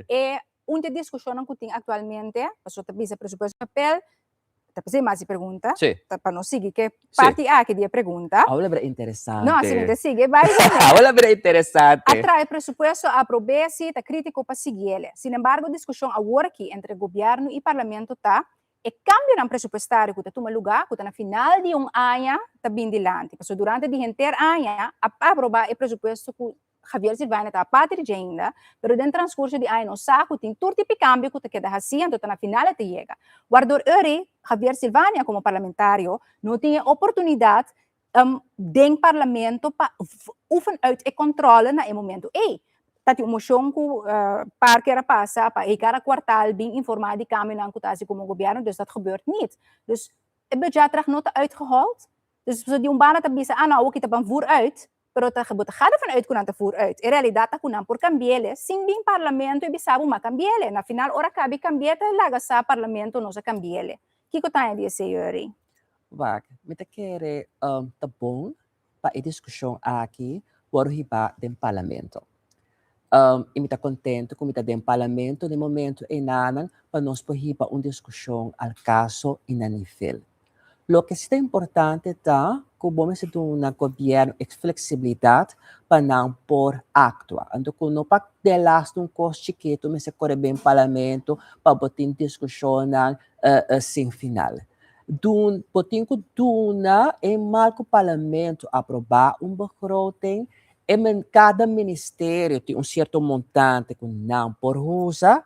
E un di e diskushonnan ku tin aktualmente, pasobra ta bisa presupuesto papel, ta p'esei mas di pregunta, ta pa nos sigui ke parti aki di e pregunta. Awor a bira interesante. No, si mi ta sigui bai kuné. Awor a bira interesante. A trae presupuesto, a aprob'é, si, ta krítiko pa siguiele. Sin embargo, diskushon awor aki entre gobièrnu i parlamento ta e kambionan presupuestario ku ta tuma lugá, ku ta na final di un aña ta bin dilanti. Pasobra durante di henter aña a aprobá e presupuesto ku Javier Silvania ta aparte di dje ainda, pero den transcurso di aña nos sa cu tin tur tipo di cambio cu ta keda haci, anto ta na final e ta yega. Waardoor eri Javier Silvania como parlamentario no tin e oportunidad den parlamento pa oefen uit e controle na e momento ey. Ta tin un mocion cu par kier a pasa pa ey cada kwartaal bin informa di cambionan cu ta haci como gobierno, dus dat gebeurt niet. Dus e budgetrecht no ta uitgehold. Dus di un banda ta bisa, ah no, awo kita ban voer uit, pero ta bo ta ga ervan uit cu nan ta voer uit. E realidad ta cu nan por cambiele sin bin parlamento y bisa bo ma cambiele. Na final ora cabi cambie ta laga sa parlamento nos a cambiele. Kico ta di esey, Yuri? Wak, mi ta kere ta bon pa e discusion aki worde hiba den parlamento. Y mi ta contento cu mi ta den parlamento den momento enanan pa nos por hiba un discusion al caso y na nivel. Loke si ta importante ta cu bo mester duna gobierno e flexibilidad pa nan por actua. Anto cu no pa delaste un cos chikito mester core den parlamento pa bo tin discusionnan sin final. Dun, bo tin cu duna e mal cu parlamento aproba un begroting, e men, cada ministerio tin un cierto montante cu nan por usa.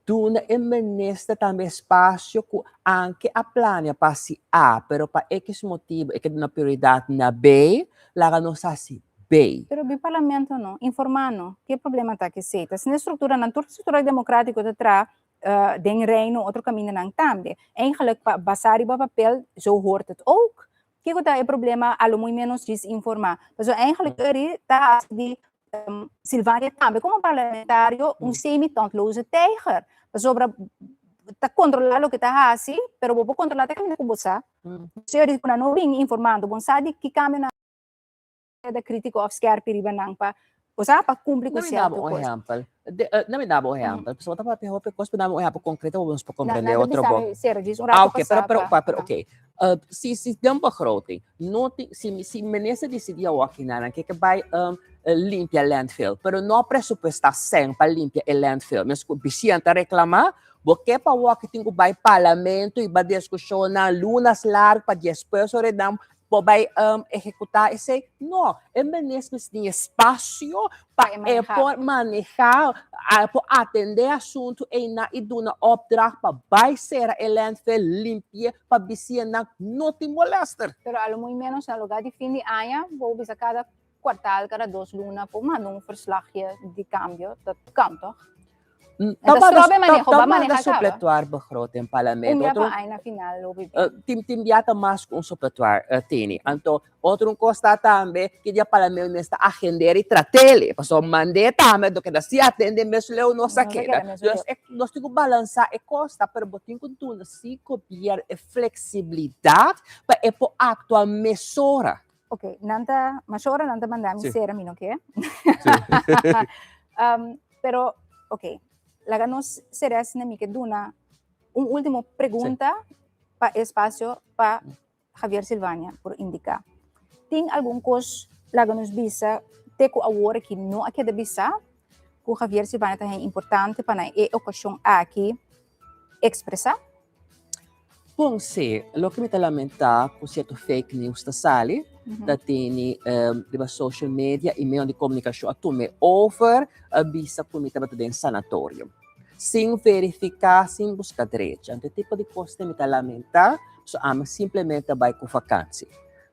Duna e minister tambe espacio cu anke a planea pa haci A, pero pa X motibo e ke duna prioridad na B, laga nos haci B. Pero bin parlamento no, informa no, ke problema ta ke esey? Ta asina e structura nan, tur structura democratico ta traha den Reino, otro camindanan tambe. Eigenlijk pa basa riba papel, zo hoort het ook. Kico ta e problema? A lo muy menos djis informa. Pasobra eigenlijk eri ta haci di Silvania tambe como parlamentario un semi-tandloze tijger. Pasobra ta controla loke ta haci, pero bo por controla te caminda cu bo sa. Señor, cu nan no bin informando, bo sa di ki cambio nan da critico of skerpi riba nan pa, o sea, pa cumpli cu No mi daba cierto un cos. ehempel. No mi daba un ehempel. Pasobra ta papia hopi cos, pero dame un ehempel concreto pa nos por Na, comprende na otro bisa bon. mi, Sero, djis un Ah, rato ok, pero, pasá pero, pa, pa, pero, aha. ok. Si den begroting, no tin, si, si minister dicidi awor aki nan, ke ke bai limpia landfill, pero no presupuesta cen pa limpia e landfill. Mes cu bisian ta reclama, bo ke pa awor aki tin cu bai parlamento y ba discusionnan lunas largo pa despues ora nan Bo bai ehecuta esey? No, e minister mester tin espacio pa e por maneha, por atende e asunto eynan y duna opdracht pa bai cera e landfill, limpie pa bisiennan no tin molester. Pero a lo muy menos na lugar di fin di aña, bo bisa cada cuartal, cada dos luna, por manda un verslagje di cambio, dat kan toch? Ta manda supletuar begroting parlamento. Un bia pa ai na final lo bibi. Tin bia ta mas ku un supletuar tini. Anto otro un kos ta tambe ki dia parlamento mes ta agendera i tratele. Pasobra mand'é tambe anto keda si atende mes leu nos a keda. Dus nos tin ku balansa e kos ta pero bo tin ku duna si gobierno e fleksibilidat pa e por aktua mesora. Ok, nan ta, masha ora nan ta manda mi sera, mi no ke. Pero, ok, laga nos sera asina, mi ke duna un ultimo pregunta pa espacio pa Javier Silvania por indica. Tin algun kos laga nos bisa te ku awor aki no a keda bisa ku Javier Silvania ta haña importante pa na e okashon aki expresa? Bon, sí. Loke mi ta lamentá ku sierto fake news ta sali, ta tene riba social media i medio di komunikashon a tum'é over, a bisa ku mi tabata den sanatorio. Sin verifiká, sin buska drecha. Anto e tipo di kos mi ta lamentá, pasobra ami simplemente a bai ku vakansi.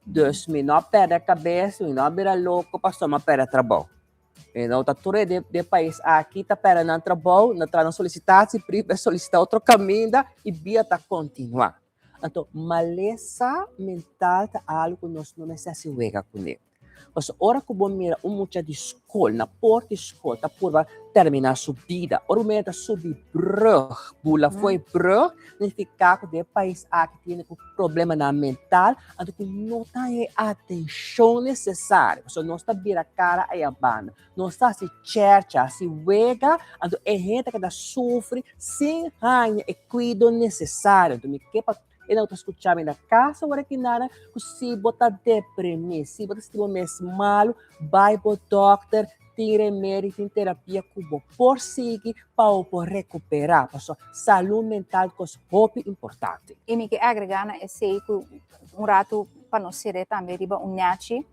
Dus mi no a pèrdè kabes, mi no a bira loko pasobra mi a pèrdè trabou. E no ta tur de de pais aki ta perde nan trabou, nan traha nan solicitatie brief, e solicita otro caminda y bida ta continua. Anto malesa mental ta algo cu nos no mester haci wega cune. Pasobra ora cu bo mira un mucha di scol, na port di scol ta purba termina su bida, ora bo mira ta subi brug, bula fo'i brug, Nifiká ku den e pais aki tin hende ku problemanan mental, anto ku no ta haña e atenshon nesesario. Pasobra nos ta bira kara aya banda. Nos ta hasi chèrcha, hasi wega, anto e hende ta keda sufri sin haña e kuido nesesario. Anto mi ke pa e nan ku ta skucha mi na kas awor aki nada, ku si bo ta deprimí, si bo ta sinti bo mes malu, bai bo dòkter, Tin remedi, tin terapia ku bo por sigui pa bo por rekuperá, pasobra salú mental kos hopi importante. I mi ke agregá na esei ku un ratu pa nos ser'é tambe riba un nèchi.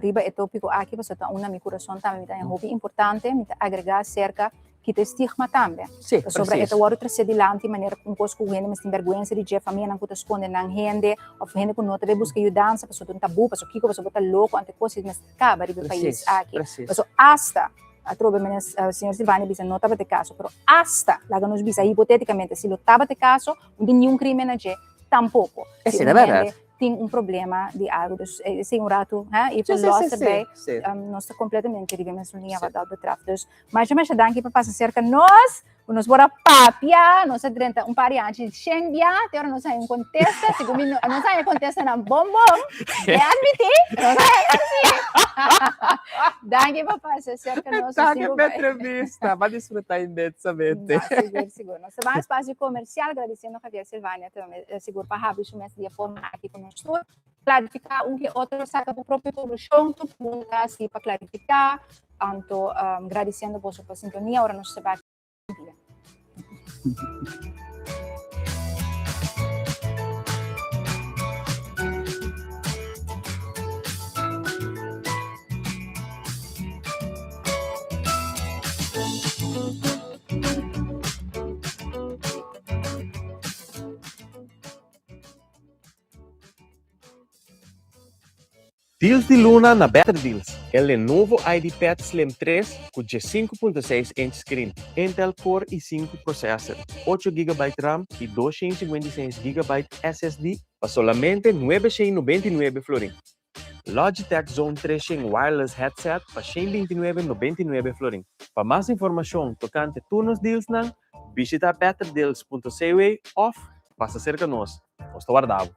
riba e tópiko aki pasobra ta un na mi kurason tambe mi ta haña hopi importante, mi ta agregá serka kita e stigma tambe. Sí, Pasobra e precies. ta wòrdu tresé dilanti manera ku un kos ku hende mes tin bèrgwensa di dje, famianan ku ta skonde nan hende òf hende ku no ta bai buska yudansa pasobra ta un tabú, pasobra kiko, pasobra bo ta loko, anto e kos ei mester kaba riba e pais Precies, aki. precies. Pasobra asta, atrobe meneer señor Silvania bisa no tabata e kaso, pero asta, laga nos bisa hipotétikamente, si lo tabata e kaso, no tin niun krimen na dje tampoko. Si Esei un ta bèrdat. hende tin un problema di algu, dus esei un ratu, hè, i Sí, por sí, los sí, sí, erbij, sí. nos ta kompletamente riba e mesun liña Sí. wat dat betreft. Dus Masha masha danki pa pasa serka nos, ku nos por a papia, nos a drenta un par di anchi shen bia, te ora nos haña un kontesta, segun mi nos haña kontestanan bon bon, te admití, nos haña sí. Danki pa pasa serka nos. Danki pa entrevista, m'a disfruta inmensamente. No, sigur, sigur. Nos ta ban espacio comercial, gradiciendo Javier Silvania tambe, sigur pa habri su mes di e forma aki ku nos tur. Klarifiká un ke otro, saka bo propio konklushon, tur pregunta ta hasi pa klarifiká, anto gradisiendo boso pa sintonia, ora nos ta bak dia. Deals di luna na Better Deals, e Lenovo IdeaPad Slim 3 ku 5.6 inch screen, Intel Core i5 processor, 8 gigabyte RAM i 256 gigabyte SSD pa solamente 999 florin. Logitech Zone 300 Wireless Headset pa 129,99 florin. Pa mas informashon tokante tur nos dealsnan, bishita betterdeals.cw òf pasa serka nos. Nos ta warda bo.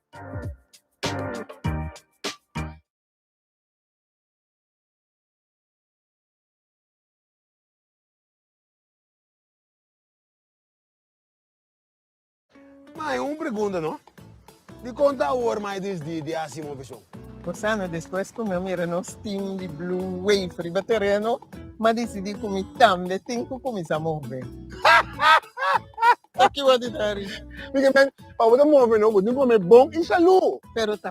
Ma e un pregunta no. Dikon ta awor mai disdi di hasi moveshon? Rosana, despues ku mi a mira nos team di Blue Wave riba tereno, m'a disidí ku mi tambe tin ku kuminsá move. Aki bo a di ta ri. Mi ke men, pa bo ta move no, bo tin ku kome bon i salú. Pero ta.